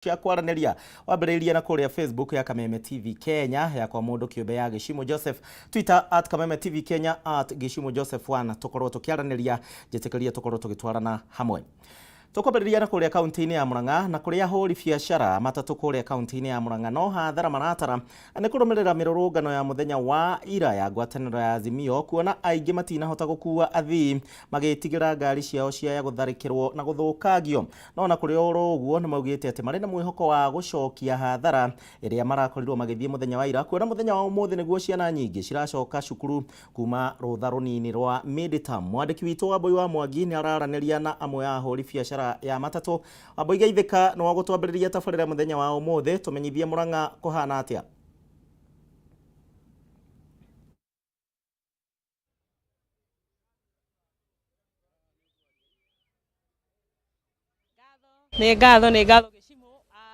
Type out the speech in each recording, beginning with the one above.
Cia kwaranĩria wambĩrĩirie na kũrĩa Facebook ya Kameme TV Kenya, yakwa mũndũ kĩũmbe ya Gĩcimũ Joseph, Twitter at Kameme TV Kenya, at Gĩcimũ Joseph 1. Tũkorwo tũkĩaranĩria, njĩtĩkĩrie tũkorwo tũgĩtwarana hamwe. Tũkwambĩrĩria na kũrĩa kaunti-inĩ ya Murang'a, na kũrĩa ahũri biacara matatũ kũrĩa kaunti-inĩ ya Murang'a no hathara maratara nĩ kũrũmĩrĩra mĩrũrũngano ya mũthenya wa ira ya ngwatanĩro ya Azimio, kuona aingĩ matinahota gũkua athii magĩtigĩra ngari ciao ciaya gũtharĩkĩrwo na gũthũkangio. No ona kũrĩ oro ũguo, nĩ maugĩte atĩ marĩ na mwĩhoko wa gũcokia hathara ĩrĩa marakorirwo magĩthiĩ mũthenya wa ira, kuona mũthenya wa ũmũthĩ nĩguo ciana nyingĩ ciracoka cukuru kuma rũtha rũnini rwa midterm. Mwandĩki witũ Wambui wa Mwangi nĩ araranĩria na amwe a ahũri biacara ya matatũ. Wambui, geithĩka, nĩ wa gũtwambĩrĩria tabarĩra mũthenya wa ũmũthĩ, tũmenyithie Murang'a kũhana atĩa? Nĩ ngatho, nĩ ngatho Gĩcimũ.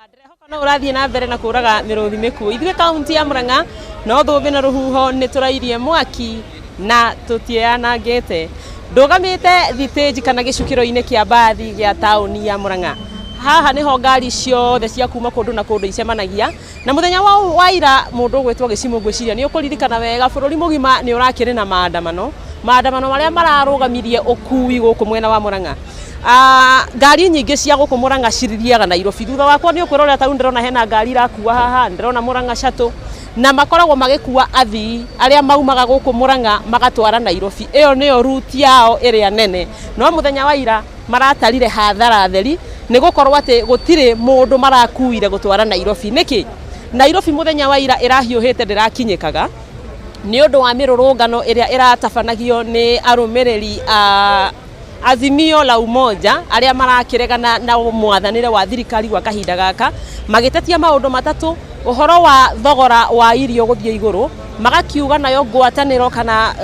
Ndĩrehoka no ũrathiĩ na mbere na kũraga mĩrũthi mĩkuũ. Ithuĩ kaunti ya Murang'a no thũmbĩ na rũhuho nĩ tũrairie mwaki na tũtiĩyanangĩte. Ndũgamĩte thitĩnji kana gĩcukĩro-inĩ kĩa mbathi gĩa taũni ya Murang'a. Haha nĩho ngari ciothe cia kuma kũndũ na kũndũ icemanagia. Na mũthenya wa ira mũndũ ũgwĩtwo Gĩcimũ ngwĩciria nĩ ũkũririkana wega bũrũri mũgima nĩ ũrakĩrĩ na maandamano. Maandamano marĩa mararũgamirie ũkui gũkũ mwena wa Murang'a. Ngari nyingĩ cia gũkũ Murang'a cithiaga Nairobi. Thutha wakwa nĩ ũkwĩrorera ta rĩu ndĩrona hena ngari irakua haha, ndĩrona Murang'a Shuttle, na makoragwo magĩkua athii arĩa maumaga gũkũ Murang'a magatwara Nairobi. Ĩyo nĩyo route yao ĩrĩa nene. No mũthenya wa ira maratarire hathara theri nĩ gũkorwo atĩ gũtirĩ mũndũ marakuire gũtwara Nairobi. Nĩkĩ? Nairobi mũthenya wa ira ĩrahiũhĩte ndĩrakinyĩkaga nĩ ũndũ wa mĩrũrũngano ĩrĩa ĩratabanagio nĩ arũmĩrĩri a Azimio la Umoja arĩa marakĩregana na mwathanĩre wa thirikari gwa kahinda gaka, magĩtetia maũndũ matatũ: ũhoro wa thogora wa irio gũthiĩ igũrũ, magakiuga nayo ngwatanĩro kana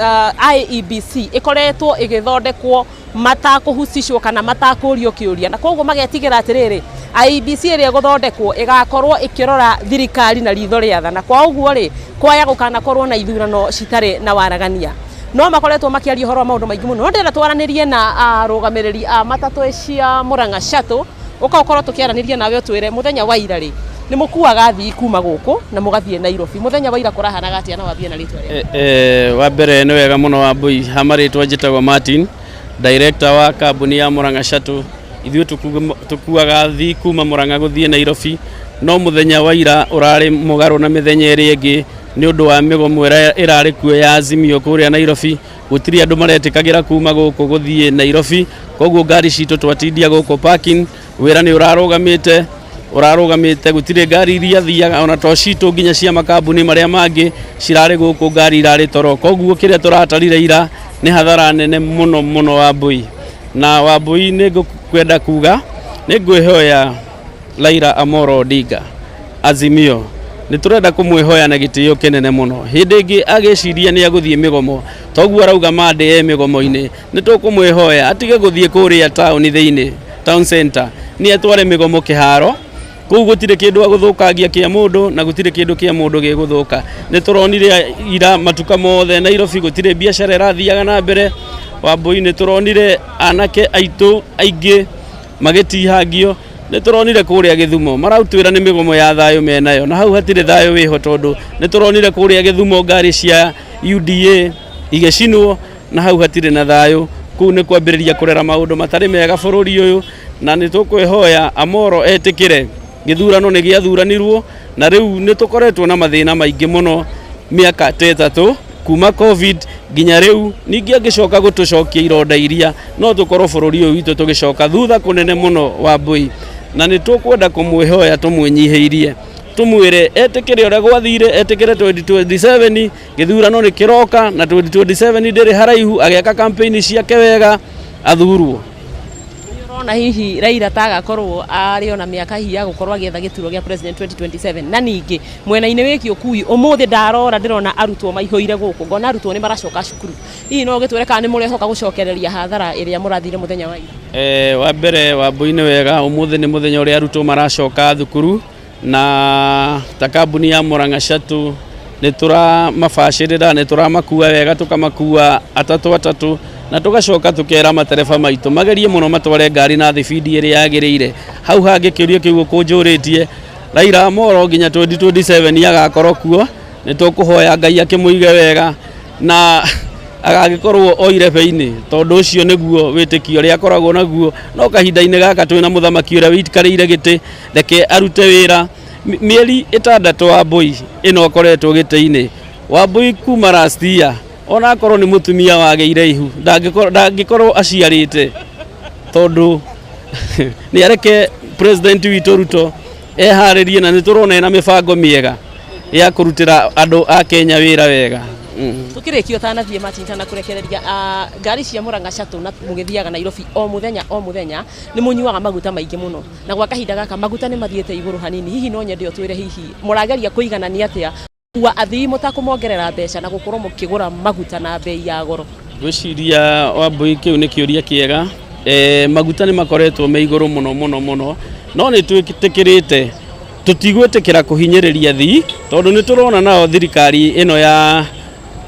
IEBC ĩkoretwo ĩgĩthondekwo matakũhusishwo kana matakũrio kĩũria, na koguo magetigĩra atĩrĩrĩ, IEBC ĩrĩa ĩgũthondekwo ĩgakorwo ĩkĩrora thirikari na ritho rĩa tha, na kwa ũguo rĩ, kwaya gũkanakorwo na ithurano citarĩ na waragania. No makoretwo makĩaria ũhoro wa maũndũ maingĩ mũno, no ndĩrenda twaranĩrie na arũgamĩrĩri a matatũ cia Murang'a Shuttle. Ũka ũkorwo tũkĩaranĩria nawe ũtwĩre mũthenya wa ira rĩ, nĩ mũkuaga athii kuma gũkũ na mũgathiĩ Nairobi. Mũthenya wa ira kũrahanaga atĩa? Na wambie na rĩtwa rĩaku. Wa mbere nĩ wega mũno Wambui, ha marĩtwa njĩtagwo Martin, director wa kambuni ya Murang'a Shuttle. Ithuĩ tũkuaga athii kuma Murang'a gũthiĩ Nairobi, no mũthenya wa ira ũrarĩ mũgarũ na mĩthenya ĩrĩa ĩngĩ nĩ ũndũ wa mĩgomo ĩrĩa ĩrarĩ kuo ya Azimio kũrĩa Nairobi. Gũtirĩ andũ maretĩkagĩra kuma gũkũ gũthiĩ Nairobi, koguo ngari citũ twatindia gũkũ parking, wĩra nĩ ũrarũgamĩte ũrarũgamĩte, gũtirĩ ngari iria thiaga ona to citũ, nginya cia makambuni marĩa mangĩ cirarĩ gũkũ, ngari irarĩ toro. Koguo kĩrĩa tũratarire ira nĩ hathara nene mũno mũno Wambui. Na Wambui, nĩ ngũkwenda kuga nĩ ngwĩhoya Raila Amolo Odinga, Azimio, nĩ tũrenda kũmwĩhoya na gĩtĩo kĩnene mũno, hĩndĩ ĩngĩ agĩciria nĩ agũthiĩ mĩgomo toguo arauga mandĩ e mĩgomo-inĩ, nĩ tũkũmwĩhoya atige gũthiĩ kũrĩa taũni thĩinĩ, town center, nĩ atware mĩgomo kĩharo. Kũu gũtirĩ kĩndũ agũthũkangia kĩa mũndũ na gũtirĩ kĩndũ kĩa mũndũ gĩgũthũka. Nĩ tũronire ira matuka mothe Nairobi gũtirĩ biacara ĩrathiaga na mbere. Wambui, nĩ tũronire anake aitũ aingĩ magĩtihangio. Nĩ tũronire kũrĩa Gĩthumo marautwĩra nĩ mĩgomo ya thayũ menayo, na hau hatirĩ thayũ wĩho, tondũ nĩ tũronire kũrĩa Gĩthumo ngari cia UDA igĩcinwo, na hau hatirĩ na thayũ. Kũu nĩ kwambĩrĩria kũrera maũndũ matarĩ mega bũrũri ũyũ, na nĩ tũkwĩhoya Amolo etĩkĩre gĩthurano nĩ gĩathuranirwo, na rĩu nĩ tũkoretwo na mathĩna maingĩ mũno mĩaka ta 3 kuma COVID nginya rĩu. Ningĩ angĩcoka gũtũcokia ironda iria, no tũkorwo bũrũri ũyũ witũ tũgĩcoka thutha kũnene mũno Wambui, na nĩ tũkwenda kũmwĩhoya tũmwĩnyihĩirie, tũmwĩre etĩkĩre ũrĩa gwathire, etĩkĩre 2027 gĩthurano nĩ kĩroka, na 2027 ndĩrĩ haraihu, ageka campaign ciake wega athurwo. Ũrona hihi Raila tagakorwo arĩ ona mĩaka hihi ya gũkorwo agĩetha gĩturwa gĩa president 2027? Na ningĩ mwena-inĩ wĩgiĩ ũkui, ũmũthĩ ndarora ndĩrona arutwo maihũire gũkũ, ngona arutwo nĩ maracoka cukuru. Hihi no ũgĩtwĩre kana nĩ mũrehoka gũcokereria hathara ĩrĩa mũrathire mũthenya wa ira? Wa mbere Wambui, nĩ wega, ũmũthĩ nĩ mũthenya ũrĩa arutwo maracoka thukuru, na ta kambuni ya Murang'a Shuttle nĩ tũramabacĩrĩra, nĩ tũramakua wega, tũkamakua atatũ atatũ. Na tũgacoka tũkera matereba maitũ magerie mũno matware ngari na thibindi ĩrĩa yagĩrĩire. Hau hangĩ kĩũria kĩu ũkũnjũrĩtie, Raila Amolo nginya 2027 agakorwo kuo, nĩ tũkũhoya Ngai akĩmũige wega na agagĩkorwo oire beinĩ, tondũ ũcio nĩguo wĩtĩkio ũrĩa akoragwo naguo. No kahinda-inĩ gaka twĩna mũthamaki ũrĩa wĩikarĩire gĩtĩ, reke arute wĩra. Mĩeri 6 Wambui ĩno akoretwo gĩtĩ-inĩ. Wambui kuma last year, ona akorwo nĩ mũtumia wagĩire ihu, ndangĩkorwo aciarĩte, tondũ nĩ areke president witũ Ruto eharĩrie, na nĩ tũrona ena mĩbango mĩega ya kũrutĩra andũ a Kenya wĩra wega. Tukĩrĩkia ũtanathiĩ Martin kana kũrekereria ngari cia Murang'a Shuttle na mũgĩthiaga Nairobi o mũthenya o mũthenya, nĩ mũnyuaga maguta maingĩ mũno, na gwa kahinda gaka maguta nĩ mathiĩte igũrũ hanini. Hihi no nyende ũtwĩre hihi mũrageria kũiganania atĩa kuua athii mũtakũmongerera mbeca na gũkorwo mũkĩgũra maguta na bei ya goro? Ngwĩciria Wambui kĩu nĩ kĩũria kĩega. Maguta nĩ makoretwo me igũrũ mũno mũno mũno, no nĩ twĩtĩkĩrĩte tũtigwĩtĩkĩra kũhinyĩrĩria thii, tondũ nĩ tũrona nao thirikari ĩno ya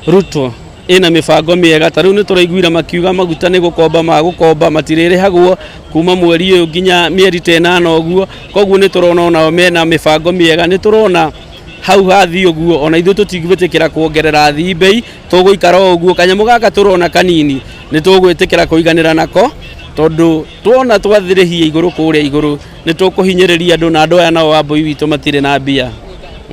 Ruto ĩna mĩbango mĩega. Ta rĩu nĩ tũraiguire makiuga maguta nĩ gũkomba magũkomba, matirĩrĩhagwo kuma mweri ũyũ nginya mĩeri ta 8 ũguo. Koguo nĩ tũrona onao mena mĩbango mĩega, nĩ tũrona hau hathiĩ ũguo, ona ithuĩ tũtigwĩtĩkĩra kuongerera athii bei, tũgũikara o ũguo. Kanyamũ gaka tũrona kanini nĩ tũgwĩtĩkĩra kũiganĩra nako, tondũ tuona twathirĩhia igũrũ kũrĩa igũrũ nĩ tũkũhinyĩrĩria andũ, na andũ aya nao Wambui witũ matirĩ na mbia.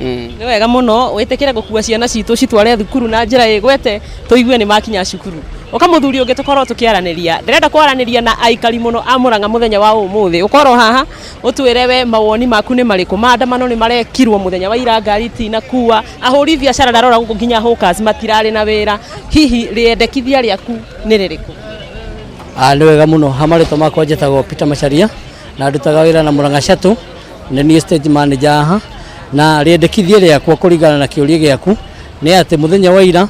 Nĩ wega mũno wĩtĩkĩre gũkua ciana citũ citware thukuru na njĩra ĩgwete, tũigue nĩ makinya cukuru. Ũka mũthuri ũngĩ tũkorwo tũkĩaranĩria. Ndĩrenda kwaranĩria na aikari mũno a Murang'a mũthenya wa ũmũthĩ. Ũkorwo haha ũtwĩre we mawoni maku nĩ marĩkũ. Maandamano nĩ marekirwo mũthenya wa ira, ngari itinakua, ahũri biacara ndarora gũkũ nginya hawkers matirarĩ na wĩra. Hihi rĩendekithia rĩaku nĩ rĩrĩkũ? Nĩ wega mũno. Ha marĩtwa makwa njĩtagwo Peter Macharia na ndutaga wĩra na Murang'a Shuttle, nĩ niĩ stage manager haha. Na rĩendekithia rĩakwa kũringana na kĩũria gĩaku nĩ atĩ mũthenya wa ira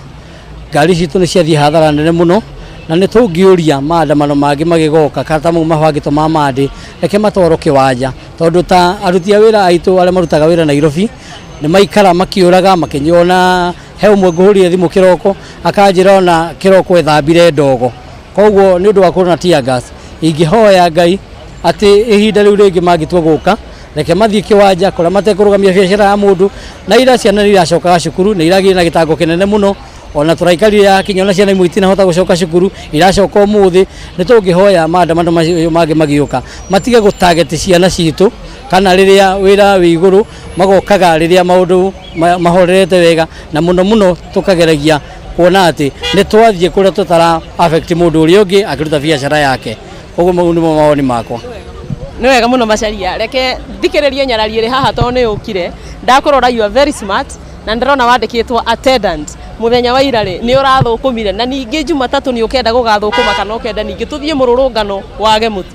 ngari citũ nĩ ciathiĩ hathara nene mũno, na nĩ tũngĩũria maandamano mangĩ magĩgoka kana ta mau mabangĩtwo ma Monday, reke matwarwo kĩwanja, tondũ ta aruti a wĩra aitũ arĩa marutaga wĩra Nairobi nĩ maikara makĩũraga makĩnyona. He ũmwe ngũhũrire thimũ kĩroko akanjĩra ona kĩroko ethambire ndogo, koguo nĩ ũndũ wa kũrona tear gas. Ingĩhoya Ngai atĩ ihinda rĩu rĩngĩ mangĩtua gũka, reke mathiĩ kĩwanja kũrĩa matekũrũgamia biacara ya mũndũ. Na ira ciana nĩ iracokaga cukuru, nĩ iragĩire na gĩtango kĩnene mũno, ona tũraikarire yakinya ona ciana imwe itinahota gũcoka cukuru, iracoka ũmũthĩ. Nĩ tũngĩhoya maandamano macio mangĩ magĩũka matige gũtageti ciana citũ, kana rĩrĩa wĩra wĩ igũrũ magokaga rĩrĩa maũndũ mahorerete wega, na mũno mũno tũkageragia kuona atĩ nĩ twathiĩ kũrĩa tũtara affect mũndũ ũrĩa ũngĩ akĩruta biacara yake. Koguo mau nĩmo mawoni makwa. Nĩ wega mũno Macharia, reke thikĩrĩrie nyarari ĩrĩ haha tondũ nĩ ũkire. Ndakũrora you are very smart, na ndĩrona wandĩkĩtwo attendant. Mũthenya wa ira rĩ nĩ ũrathũkũmire, na ningĩ Jumatatũ nĩ ũkenda gũgathũkũma kana ũkenda ningĩ tũthiĩ mũrũrũngano wage mũtu?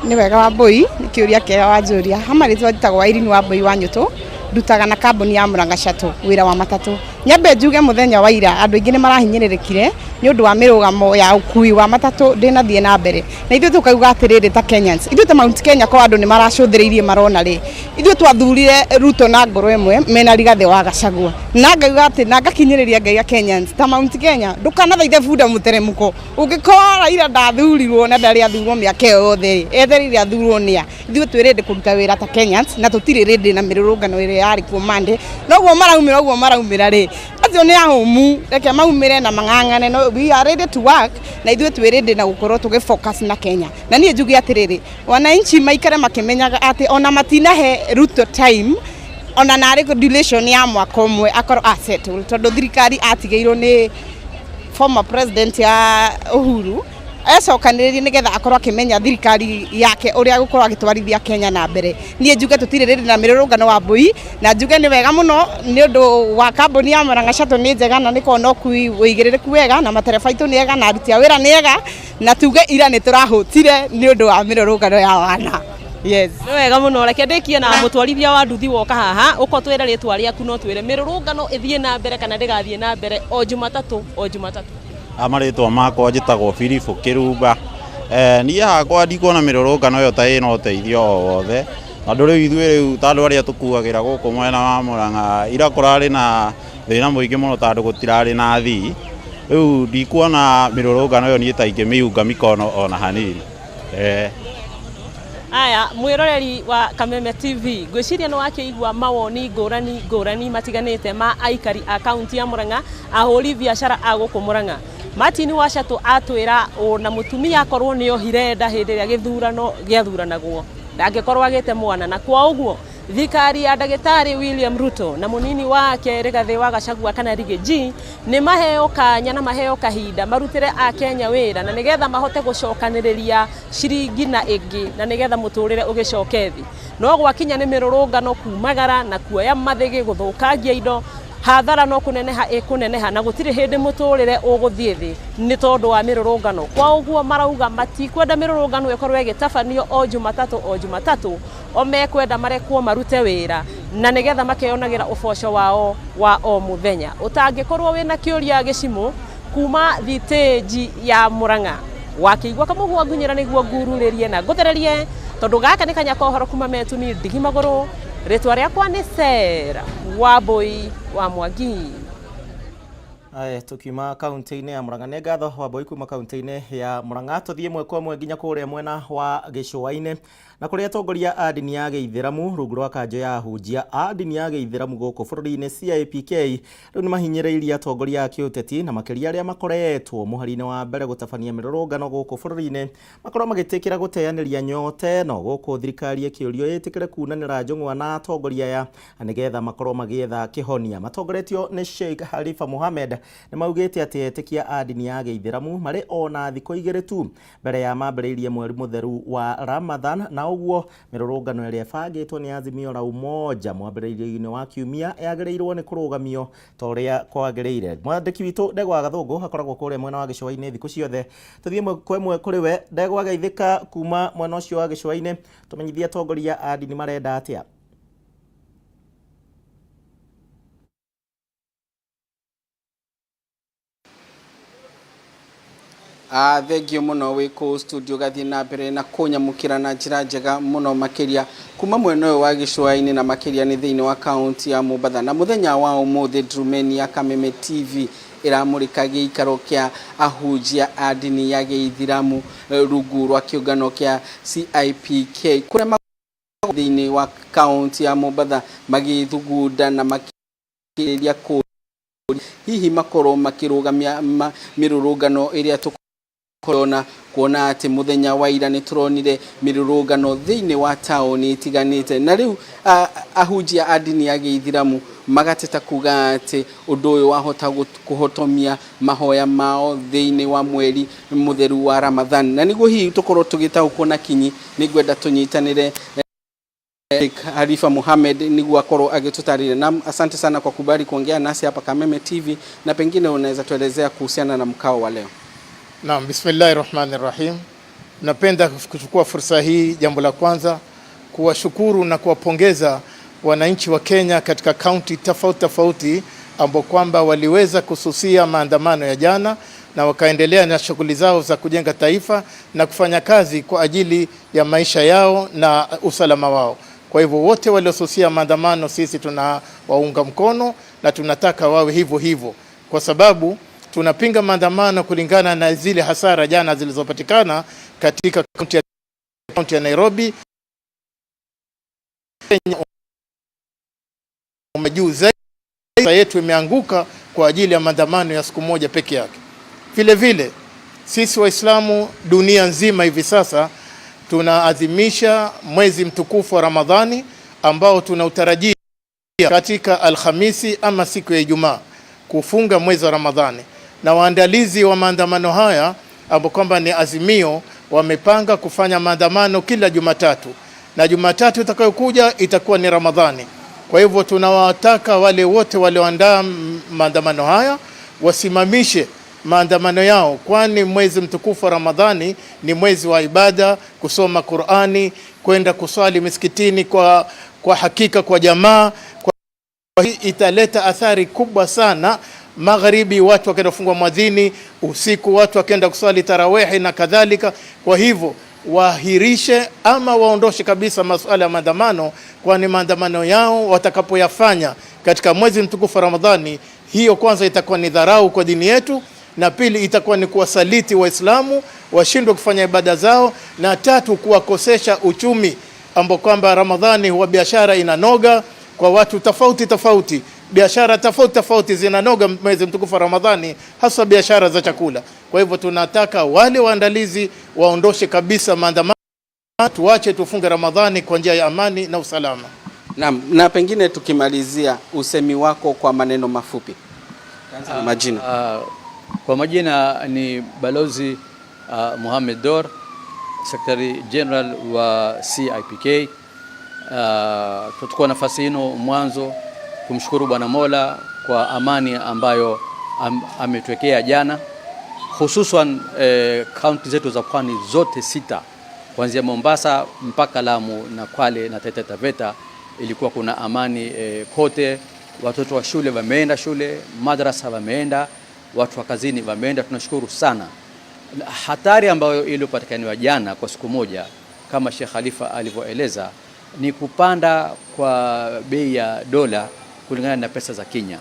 Nĩ wega Wambui, nĩ kĩũria kĩega wanjũria. Ha marĩtwa njĩtagwo Irene Wambui wa Nyũtũ, ndutaga na kambuni ya Murang'a Shuttle wĩra wa matatũ. Nyambe njuge mũthenya wa ira andũ aingĩ nĩ marahinyĩrĩrĩkire nĩ ũndũ wa mĩrũgamo ya ũkui wa matatũ ndĩnathiĩ na mbere, na ithuĩ tũkauga atĩrĩrĩ ta Kenyans, ithuĩ ta Mount Kenya kwa andũ nĩ maracũthĩrĩirie marona rĩ, ithuĩ twathurire Ruto na ngoro ĩmwe mena Rigathĩ wa Gachagua, na ngauga atĩ na ngakinyĩrĩria ngaiga Kenyans ta Mount Kenya ndũkanathaithe bunda mũteremũko. Ũngĩkorwo Raila ndathurirwo na ndarĩ athurwo mĩaka ĩyo yothe rĩ, ethereire athurwo nĩa? Ithuĩ twĩ ready kũruta wĩra ta Kenyans na tũtirĩ ready na mĩrũrũngano ĩrĩa yarĩ kuo Monday. Noguo maraumĩra ũguo maraumĩra rĩ, acio nĩ ahũmu, reke maumĩre na mang'ang'ane. No we are ready to work na ithuĩ twĩ ready na gũkorwo tũgĩ focus na Kenya. Na niĩ njuge atĩrĩrĩ, wananchi maikare makĩmenyaga atĩ ona matinahe Ruto time ona narĩ duration ya mwaka ũmwe akorwo a settle, tondũ thirikari atigĩirwo nĩ former president ya Uhuru ecokanĩrĩrie nĩgetha akorwo akĩmenya thirikari yake ũrĩa agũkorwo agĩtwarithia Kenya na mbere. Niĩ njuge tũtirĩ rĩrĩ na mĩrũrũngano Wambui, na njuge nĩ wega mũno nĩ ũndũ wa kambuni ya Murang'a Shuttle nĩ njega na nĩ koragwo na ũkui ũigĩrĩrĩku wega, na matereba aitũ nĩ ega na aruti a wĩra nĩ ega, na tuge ira nĩ tũrahũtire nĩ ũndũ wa mĩrũrũngano ya wana. Yes. Nĩ wega mũno, reke ndĩkie na mũtwarithia wa nduthi woka haha, ũka ũtwĩre rĩtwa rĩaku no twĩre mĩrũrũngano ĩthiĩ na mbere kana ndĩgathiĩ na mbere o Jumatatũ o Jumatatũ. Marĩtwa makwa njĩtagwo Philip Kĩrumba. Niĩ hakwa ndikuona mĩrũrũngano ĩyo ta ĩna ũteithio o wothe, tondũ rĩu ithuĩ rĩu ta andũ arĩa tũkuagĩra gũkũ mwena wa Murang'a, ira kũrarĩ na thĩna mũingĩ mũno tondũ gũtirarĩ na athii. Rĩu ndikuona mĩrũrũngano ĩyo niĩ ta ingĩmĩunga mikono ona hanini. Aya, mwiroreri wa Kameme TV, ngwiciria nĩ wakĩigua mawoni ngũrani ngũrani matiganĩte ma aikari a kaunti ya Murang'a, ahũri biacara a gũkũ Murang'a. Martin Wacatũ atwĩra ona mũtumia akorwo nĩ ohire nda hĩndĩ ĩrĩa gĩthurano gĩathuranagwo ndangĩkorwo agĩte mwana, na kwa ũguo thirikari ya ndagĩtarĩ William Ruto na mũnini wake Rigathĩ wa Gachagua kana Riggy G nĩ maheo kanya na maheo kahinda marutĩre akenya wĩra na nĩgetha mahote gũcokanĩrĩria ciringi na ĩngĩ na nĩgetha mũtũrĩre ũgĩcoke thĩ. No gwakinya nĩ mĩrũrũngano kumagara na kuoya mathĩgĩ gũthũkangia indo, hathara no kũneneha ĩkũneneha na gũtirĩ hĩndĩ mũtũrĩre ũgũthiĩ thĩ nĩ tondũ wa mĩrũrũngano. Kwa ũguo marauga matikwenda mĩrũrũngano ĩkorwo ĩgĩtabanio o Jumatatũ o Jumatatũ, o mekwenda marekwo marute wĩra na nĩgetha makeyonagĩra ũboco wao wa o mũthenya. Ũtangĩkorwo wĩna kĩũria gĩcimũ kuma thitĩnji ya Murang'a wakĩigua kamũgwa ngunyĩra nĩguo ngururĩrie na ngũthererie, tondũ gaka nĩ kanya ka ũhoro kuma Metuni ndigi magũrũ. Rĩtwa rĩakwa nĩ Sarah Wambui wa Mwangi. Aya, tukiuma kaunti-inĩ ya Murang'a, nĩ ngatho Wambui kuma kaunti-inĩ ya Murang'a. Tũthiĩ ĩmwe kwa ĩmwe nginya kũrĩa mwena wa gĩcũa-inĩ na kũrĩa atongoria a ndini ya gĩithĩramu rungu rwa kanjũ ya ahunjia a ndini ya gĩithĩramu gũkũ bũrũri-inĩ CIPK rĩu nĩ mahinyĩrĩirie atongoria a kĩũteti na makĩria arĩa makoretwo mũhari-inĩ wa mbere gũtabania mĩrũrũngano gũkũ bũrũri-inĩ makorwo magĩtĩkĩra gũteanĩria nyote no gũkũ thirikari ĩkĩũrio ĩtĩkĩre kunanĩra njũng'wa na atongoria aya nĩgetha makorwo magĩetha kĩhonia. Matongoretio nĩ Sheikh Halifa Mohammed nĩ maugĩte atĩ etĩkia a ndini ya gĩithĩramu marĩ ona thikũ igĩrĩ tu mbere ya mambĩrĩirie mweri mũtheru wa Ramadhan, na ũguo mĩrũrũngano ĩrĩa ĩbangĩtwo nĩ Azimio la Umoja mwambĩrĩrio-inĩ wa kiumia yagĩrĩirwo nĩ kũrũgamio ta ũrĩa kwagĩrĩire. Mwandĩki witũ Ndegwa Gathũngũ akoragwo kũrĩa mwena wa gĩcũa-inĩ thikũ ciothe. Tũthiĩ ĩmwe kwa ĩmwe kũrĩ we. Ndegwa, geithĩka kuma mwena ũcio wa gĩcũa-inĩ, tũmenyithie atongoria a ndini marenda atĩa. Thengio mũno wĩ kũu studio, gathiĩ na mbere na kũnyamũkĩra na njĩra njega mũno makĩria kuma mwena ũyũ wa gĩcũa-inĩ na makĩria nĩ thĩinĩ wa kaunti ya Mombatha. Na mũthenya wa ũmũthĩ Ndrumeni ya Kameme TV ĩramũrĩka gĩikaro kĩa ahunjia a ndini ya gĩithĩramu rungu rwa kĩũngano kĩa CIPK kũrĩa thĩinĩ wa kaunti ya Mombatha magĩthugunda na makĩrĩria kũ hihi makorwo makĩrũgamia mĩrũrũngano ĩrĩa tũkorona kuona atĩ mũthenya wa ira nĩ tũronire mĩrũrũngano thĩinĩ wa taũni itiganĩte, na rĩu ahunjia a ndini ya gĩithĩramu magateta kuga atĩ ũndũ ũyũ wahota kũhotomia mahoya mao thĩinĩ wa mweri mũtheru wa Ramadhan. Na nĩguo hihi tũkorwo tũgĩtaũkwo na kinyi, nĩngwenda tũnyitanĩre Halifa Mohamed niguo akorwo agĩtũtarĩria. Na asante sana kwa kubali kuongea nasi hapa Kameme TV, na pengine unaweza tuelezea kuhusiana na mkao wa leo. Naam, bismillahi rahmani rahim. Napenda kuchukua fursa hii, jambo la kwanza kuwashukuru na kuwapongeza wananchi wa Kenya katika kaunti tofauti tofauti ambao kwamba waliweza kususia maandamano ya jana na wakaendelea na shughuli zao za kujenga taifa na kufanya kazi kwa ajili ya maisha yao na usalama wao. Kwa hivyo wote waliosusia maandamano sisi tunawaunga mkono na tunataka wawe hivyo hivyo, kwa sababu tunapinga maandamano kulingana na zile hasara jana zilizopatikana katika kaunti ya Nairobi. Juu zaidi yetu imeanguka kwa ajili ya maandamano ya siku moja peke yake. Vile vile sisi Waislamu dunia nzima hivi sasa tunaadhimisha mwezi mtukufu wa Ramadhani ambao tunautarajia katika Alhamisi ama siku ya Ijumaa kufunga mwezi wa Ramadhani, na waandalizi wa maandamano haya ambao kwamba ni Azimio wamepanga kufanya maandamano kila Jumatatu, na Jumatatu itakayokuja itakuwa ni Ramadhani. Kwa hivyo tunawataka wale wote walioandaa maandamano haya wasimamishe maandamano yao, kwani mwezi mtukufu wa Ramadhani ni mwezi wa ibada, kusoma Qur'ani, kwenda kuswali misikitini kwa hakika kwa jamaa. Kwa hii italeta athari kubwa sana. Magharibi watu wakaenda kufungua mwadhini, usiku watu wakaenda kuswali tarawehi na kadhalika. Kwa hivyo waahirishe ama waondoshe kabisa masuala ya maandamano, kwani maandamano yao watakapoyafanya katika mwezi mtukufu wa Ramadhani, hiyo kwanza itakuwa ni dharau kwa dini yetu, na pili itakuwa ni kuwasaliti Waislamu washindwe kufanya ibada zao, na tatu kuwakosesha uchumi ambao kwamba Ramadhani huwa biashara inanoga kwa watu tofauti tofauti, biashara tofauti tofauti zinanoga mwezi mtukufu wa Ramadhani, hasa biashara za chakula. Kwa hivyo tunataka wale waandalizi waondoshe kabisa maandamano, tuache tufunge Ramadhani kwa njia ya amani na usalama. Naam, na pengine tukimalizia usemi wako kwa maneno mafupi. Anza na majina. Kwa majina ni Balozi Mohamed Dor, Secretary General wa CIPK. Tutachukua nafasi hino mwanzo kumshukuru Bwana Mola kwa amani ambayo ametuwekea jana, hususan kaunti zetu za pwani zote sita kuanzia Mombasa mpaka Lamu na Kwale na Taita Taveta ilikuwa kuna amani kote. Watoto wa shule wameenda shule, madrasa wameenda, watu wa kazini wameenda. Tunashukuru sana. Hatari ambayo iliyopatikaniwa jana kwa siku moja, kama Sheikh Khalifa alivyoeleza, ni kupanda kwa bei ya dola kulingana na pesa za Kenya.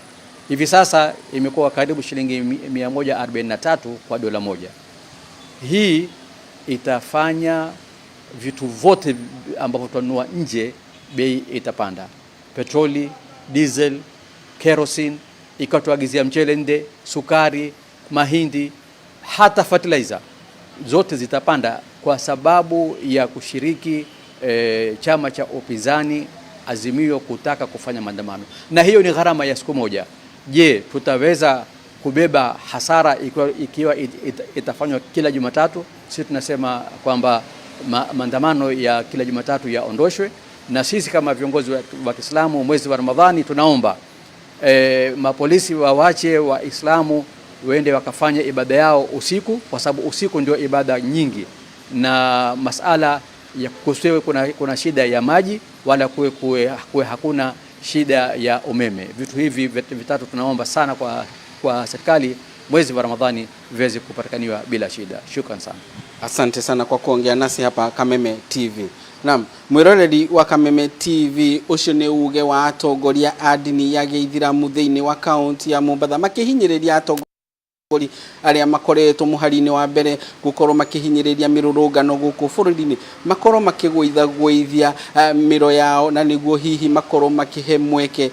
Hivi sasa imekuwa karibu shilingi 143 kwa dola moja. Hii itafanya vitu vyote ambavyo tunanunua nje bei itapanda, petroli, diesel, kerosene, ikatuagizia mchele nde, sukari, mahindi, hata fertilizer zote zitapanda kwa sababu ya kushiriki chama cha upinzani Azimio kutaka kufanya maandamano, na hiyo ni gharama ya siku moja. Je, tutaweza kubeba hasara ikiwa itafanywa kila Jumatatu? Sisi tunasema kwamba maandamano ya kila Jumatatu yaondoshwe, na sisi kama viongozi wa Kiislamu mwezi wa Ramadhani tunaomba mapolisi wawache Waislamu waende wakafanya ibada yao usiku, kwa sababu usiku ndio ibada nyingi, na masala ya kusiwe kuna shida ya maji wala kuwe hakuna shida ya umeme. Vitu hivi vitatu tunaomba sana kwa serikali mwezi wa Ramadhani viweze kupatikaniwa bila shida. Shukran sana. Asante sana kwa kuongea nasi hapa Kameme TV. Naam, mwiroreri wa Kameme TV ucio nĩ uge wa atongoria a ndini ya gĩithĩramu thĩinĩ wa kaunti ya Mombatha makĩhinyĩrĩria atongoria arĩa makoretwo mũhari-inĩ wa mbere gũkorwo makĩhinyĩrĩria mĩrũrũngano gũkũ bũrũri-inĩ makorwo makĩgũithagũithia mĩro yao na nĩguo hihi makorwo makĩhe mweke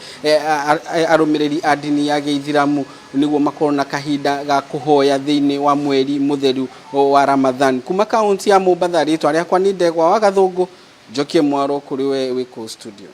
arũmĩrĩri a ndini ya gĩithĩramu nĩguo makorwo na kahinda ga kũhoya thĩinĩ wa mweri mũtheru wa Ramadhan. Kuma kaunti ya Mombatha, rĩtwa rĩakwa nĩ Ndegwa wa Gathũngũ, njokie mwaro kũrĩ we wĩ kũu studio.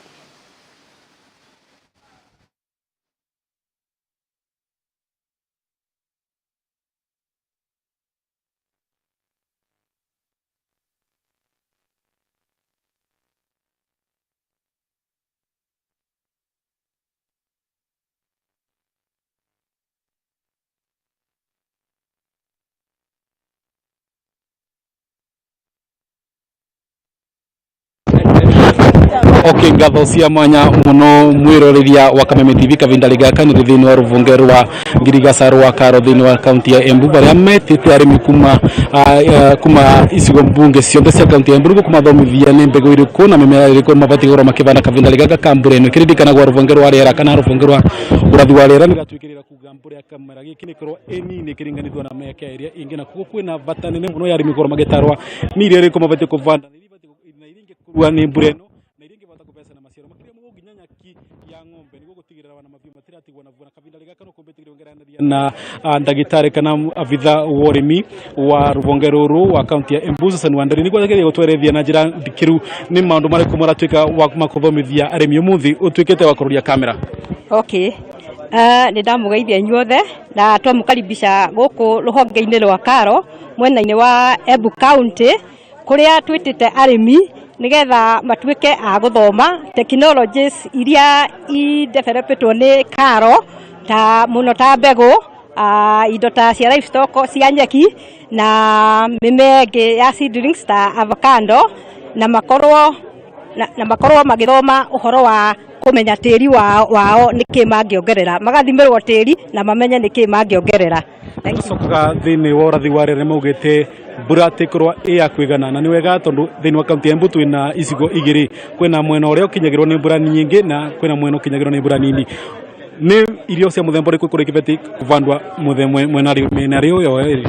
Okay, ngatho cia mwanya muno mwiroreria wa Kameme TV kavinda gaka nĩ thĩinĩ wa rũvunge rwa ngirigaca rwa Karo thĩinĩ wa kaunti ya Embu baria metĩte arĩmi kuma icigo mbunge ciothe cia kaunti ya Embu nĩguo kũmathomithia nĩ mbegũ irĩkũ na mĩmera ĩrĩkũ mabatiĩ gũkorwo makĩbanda kavinda gaka ka mbura ĩno ĩkĩririkanagwo rũvonge rwa rĩera kana rũvonge rwa ũrathi wa rĩera nĩgatwĩkĩrĩra kuga mbura ya kamera gĩkĩ nĩkorwo ĩ nini ĩkĩringanithio na mĩaka ĩrĩa ĩngĩ, na koguo kwĩna bata nene mũno ya arĩmi gũkorwo magĩtarwa nĩ irio irĩkũ mabatiĩ kũbanda na iria ibatiĩ na iria ingĩkurua nĩ mbura ĩno na iria ingĩbata kũbeca na maciaro makĩria mũno nginya nyaki ya ng'ombe nĩguo gũtigĩrĩra wana mahiũ matiratigwo na na kavinda gaka no kũmbĩtĩkĩria ongeranĩria na ndagĩtarĩ kana abitha wa ũrĩmi wa rũvonge rũrũ wa kaunti ya Embu Susan Wanderi nĩguo agerie gũtwerethia na njĩra ndikĩru nĩ maũndũ marĩkũ maratuĩka wa makũthomithia arĩmi ũmũthĩ ũtuĩkĩte wa kũroria kamera. Okay. Nĩ ndamũgeithia inyuothe na twamũkaribisha gũkũ rũhonge-inĩ rwa Karo mwena-inĩ wa Embu County kũrĩa twĩtĩte arĩmi nĩgetha matuĩke a gũthoma technologies iria i-developetwo nĩ Karo ta mũno ta mbegũ, indo ta cia livestock cia nyeki na mĩmera ĩngĩ ya seedlings ta avocado, na makorwo na makorwo magĩthoma ũhoro wa kũmenya tĩri wao nĩkĩ mangĩongerera, magathimĩrwo tĩri na mamenye nĩkĩ mangĩongerera. Tũcokaga thĩinĩ wa ũrathi wa rĩera nĩmaugĩte mbura tĩkorwo ĩ ya kũigana na nĩ wega tondũ thĩinĩ wa kaunti ya Embu twĩna icigo igĩrĩ, kwĩna mwena ũrĩa ũkinyagĩrwo nĩ mbura nyingĩ na kwĩna mwena ũkinyagĩrwo nĩ mbura nini. Nĩ Irio cia muthemba uriku ikorwo ikibati kuvandwa mwena mĩena ĩyo ĩrĩ?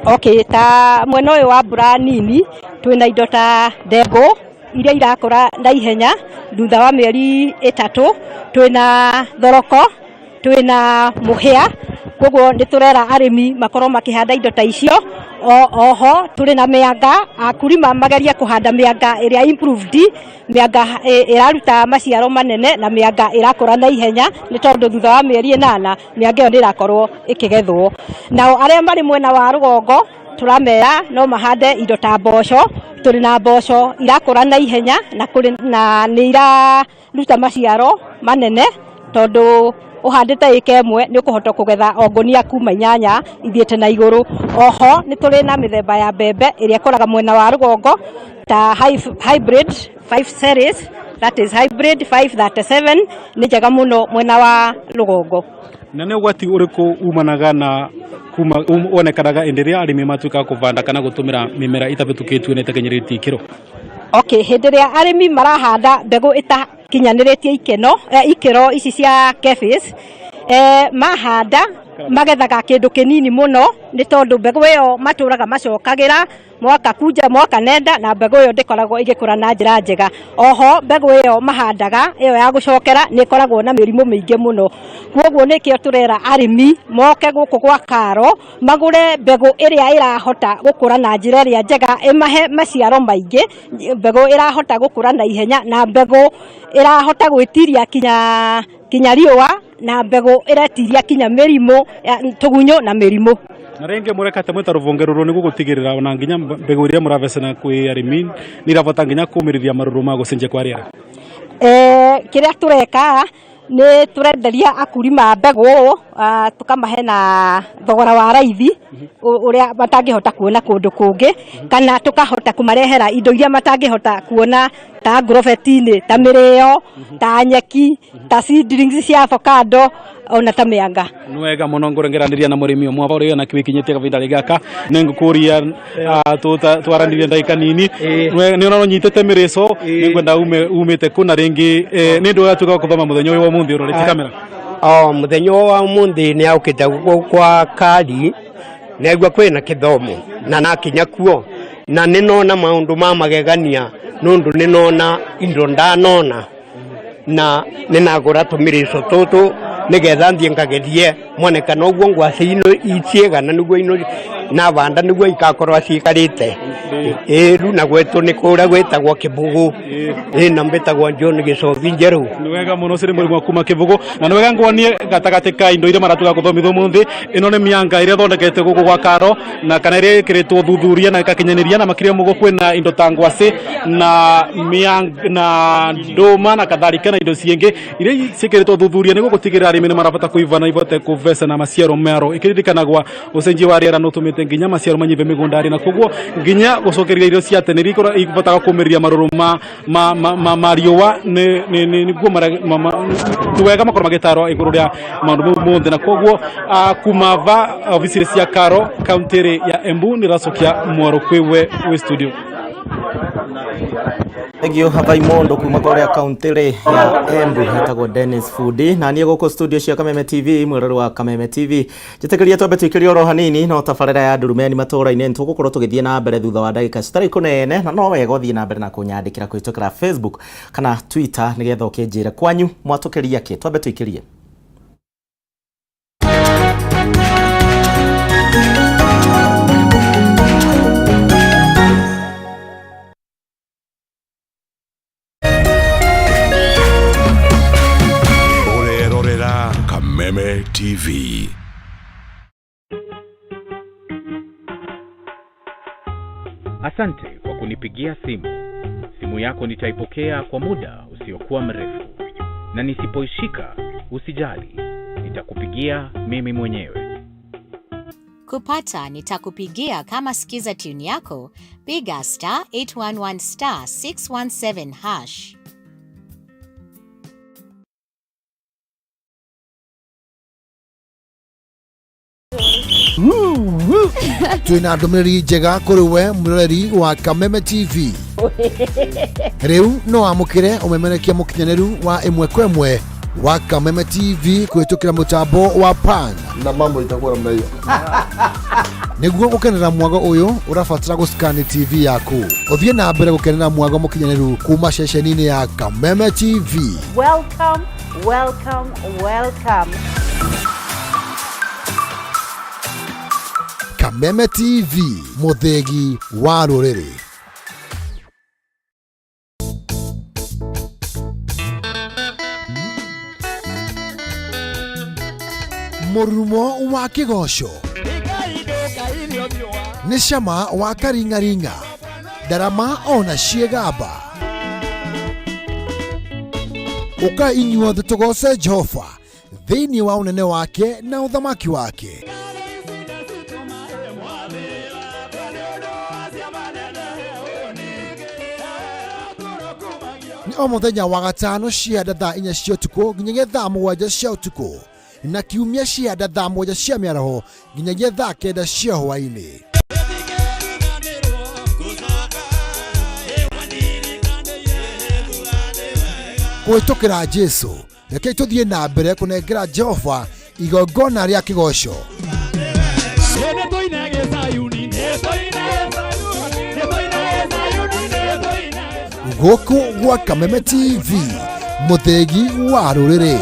Okay, ta mwena ũyũ wa mbura nini twĩna indo ta ndengũ iria irakũra na ihenya thutha wa mĩeri 3, twĩna thoroko, twĩna mũhĩa, koguo nĩ tũrera arĩmi makorwo makĩhanda indo ta icio. Oho tũrĩ na mĩanga, akulima magerie kũhanda mĩanga ĩrĩa improved, mĩanga ĩraruta maciaro manene na mĩanga ĩrakũra na ihenya, nĩ tondũ thutha wa mĩeri 8 mĩanga ĩyo nĩ ĩrakorwo ĩkĩgethwo. Nao arĩa marĩ mwena wa rũgongo tũramera no mahande indo ta mboco, tũrĩ na mboco irakũra na ihenya na kũrĩ na nĩ iraruta maciaro manene, tondũ ũhandĩte ĩka ĩmwe nĩ ũkũhota kũgetha o ngũnia kuma 8 ithiĩte na igũrũ. Oho nĩ tũrĩ na mĩthemba ya mbembe ĩrĩa ĩkũraga mwena wa rũgongo ta hybrid 5 series, that is hybrid 537, nĩ njega mũno mwena wa rũgongo. Na nĩ ũgwati ũrĩkũ umanaga na kuma wonekanaga hĩndĩ ĩrĩa arĩmi matuĩka kũvanda kana gũtũmĩra mĩmera ĩtahetũkĩtio na ĩtakinyanĩrĩtie ikĩro? Okay, hĩndĩ ĩrĩa arĩmi marahanda mbegũ ĩtakinyanĩrĩtie ikĩro ici cia KEPHIS, mahanda magethaga kĩndũ kĩnini mũno, nĩ tondũ mbegũ ĩyo matũraga macokagĩra mwaka kunja mwaka nenda, na mbegũ ĩyo ndĩkoragwo ĩgĩkũra na njĩra njega. Oho mbegũ ĩyo mahandaga ĩyo ya gũcokera nĩ ĩkoragwo na mĩrimũ mĩingĩ mũno, koguo nĩkĩo tũrera arĩmi moke gũkũ gwa Karo magũre mbegũ ĩrĩa ĩrahota gũkũra na njĩra ĩrĩa njega, ĩmahe maciaro maingĩ, mbegũ ĩrahota gũkũra na ihenya, na mbegũ ĩrahota gwĩtiria kinya riũa, na mbegũ ĩretiria kinya mĩrimũ, tũgunyũ na mĩrimũ. Na rĩngĩ mũrekate mwĩta rũvonge rũrũ nĩguo gũtigĩrĩra ona nginya mbegũ iria mũravecana kwĩ arĩmi nĩ irabota nginya kũmĩrĩria marũrũ ma gũcenjia kwa rĩera? Kĩrĩa tũreka nĩ tũrenderia akulima mbegũ, tũkamahe na thogora wa raithi ũrĩa matangĩhota kuona kũndũ kũngĩ, kana tũkahota kũmarehera indo iria matangĩhota kuona ta ngurobeti-inĩ, ta mĩrĩo, ta nyeki, ta seedlings cia avocado, ona ta mĩanga. Nĩ wega mũno ngũrengeranĩria na mũrĩmi ũmwe ũrĩa ona kĩwĩkinyĩtie kahinda gaka, nĩ ngũkũria twaranĩrie ndagĩka nini. Nĩ ũrona ũnyitĩte mĩrĩco, nĩ ngwenda umĩte kũ na rĩngĩ nĩ ndũ ũratuĩka wa kũthoma mũthenya ũyũ wa ũmũthĩ ũrorete kamera? Mũthenya ũyũ wa ũmũthĩ nĩ aũkĩte kwa kari, naigua kwĩna kĩthomo na nakinya kuo na nĩ nona maũndũ ma magegania, nũndũ nĩ nona indo ndanona na nĩ nagũra tũmĩrĩco tũtũ nĩgetha thiĩ ngagerie mwonekano ũguo ngwacĩ ino iciĩgana nĩguo ino na banda nĩguo ikakorwo ciikarĩte. Ĩru na gwetũ nĩ kũrĩa gwĩtagwo Kĩbũgũ, ĩ na mbĩtagwo John Gĩcobi Njerũ. Nĩ wega mũno cĩrĩ mũrĩmi wa kuma Kĩbũgũ, na nĩ wega nguonie gatagatĩ ka indo iria maratuĩka gũthomithio ũmũthĩ. Ĩno nĩ mĩanga ĩrĩa ĩthondekete gũkũ gwa Karo, na kana ĩrĩa ĩkĩrĩtwo thuthuria na ĩgakinyanĩria, na makĩria mũgo kwĩna indo ta ngwacĩ na mĩanga na ndũma na kadhalika na indo ciĩngĩ iria ciĩkĩrĩtwo thuthuria nĩguo gũtigĩrĩra arĩmi nĩ marabata kũiva na ivote kũvesa na maciaro mero. Ĩkĩririkanagwa ũcenjia wa rĩera nĩ ũtũmĩte nginya maciaro manyive mĩgũnda-rĩ, na koguo nginya gũcokereria irio cia tene iria ibotaga kũmĩrĩria marũrũ ma riũa nĩguo nĩ wega makorwo magĩtarwo igũrũ rĩa maũndũ mau mothe. Na koguo kuma va obici cia Karo kaunti ya Embu nĩ ĩracokia mwaro kwĩ we wĩ studio. Thank you Havai Mondo kuma kũrĩa kaunti ya Embu, hetagwo Dennis Fundi, na niĩ gũkũ studio cia Kameme TV, mwĩrori wa Kameme TV, njĩtĩkĩria twambe tũikĩrie oro hanini no tabarĩra ya ndurumeni matũũra-inĩ. Nĩtũgũkorwo tũgĩthiĩ na mbere thutha wa ndagĩka citarĩ kũnene, na no wega ũthiĩ na mbere na kũnyandĩkĩra kũhĩtũkĩra Facebook kana Twitter nĩgetha ũkĩnjĩre kwanyu mwatũkĩria kĩ. Twambe tũikĩrie. Ũrerorera Kameme TV. Asante kwa kunipigia simu. Simu yako nitaipokea kwa muda usiokuwa mrefu, na nisipoishika usijali, nitakupigia mimi mwenyewe. Kupata nitakupigia kama sikiza tune yako, piga star 811 star 617 hash. Twina ndũmĩrĩri njega kũrĩ we mwĩroreri wa Kameme TV. Rĩu no wamũkĩre ũmemerekia mũkinyanĩru wa ĩmwe kwa ĩmwe Wa Kameme TV kũhĩtũkĩra mũtambo wa Pan na mambo itakuwa namna hiyo. Nĩguo gũkenera mwago ũyũ, ũrabatara gũscan TV yaku ũthiĩ na mbere gũkenera mwago mũkinyanĩru kuma ceceni-inĩ ya Kameme TV. Welcome, welcome, welcome. Kameme TV, mũthĩgi wa rũrĩrĩ. Mũrurumo wa kĩgoco nĩ cama wa karing'aring'a, ndarama ona ciĩgamba. Ũka inyuothe tũgoce Jehova thĩinĩ wa ũnene wake na ũthamaki wake. Nĩ o mũthenya wa gatano cianda thaa 4 cia ũtukũ nginyagia thaa 7 cia ũtukũ, na kiumia cianda thaa 7 cia mĩaraho nginyagia thaa 9 cia hwaĩ-inĩ. Kũhĩtũkĩra Jesu, rekei tũthiĩ na mbere kũnengera Jehova igongona rĩa kĩgoco. Gũkũ gwa Kameme TV, mũthĩgi wa rũrĩrĩ.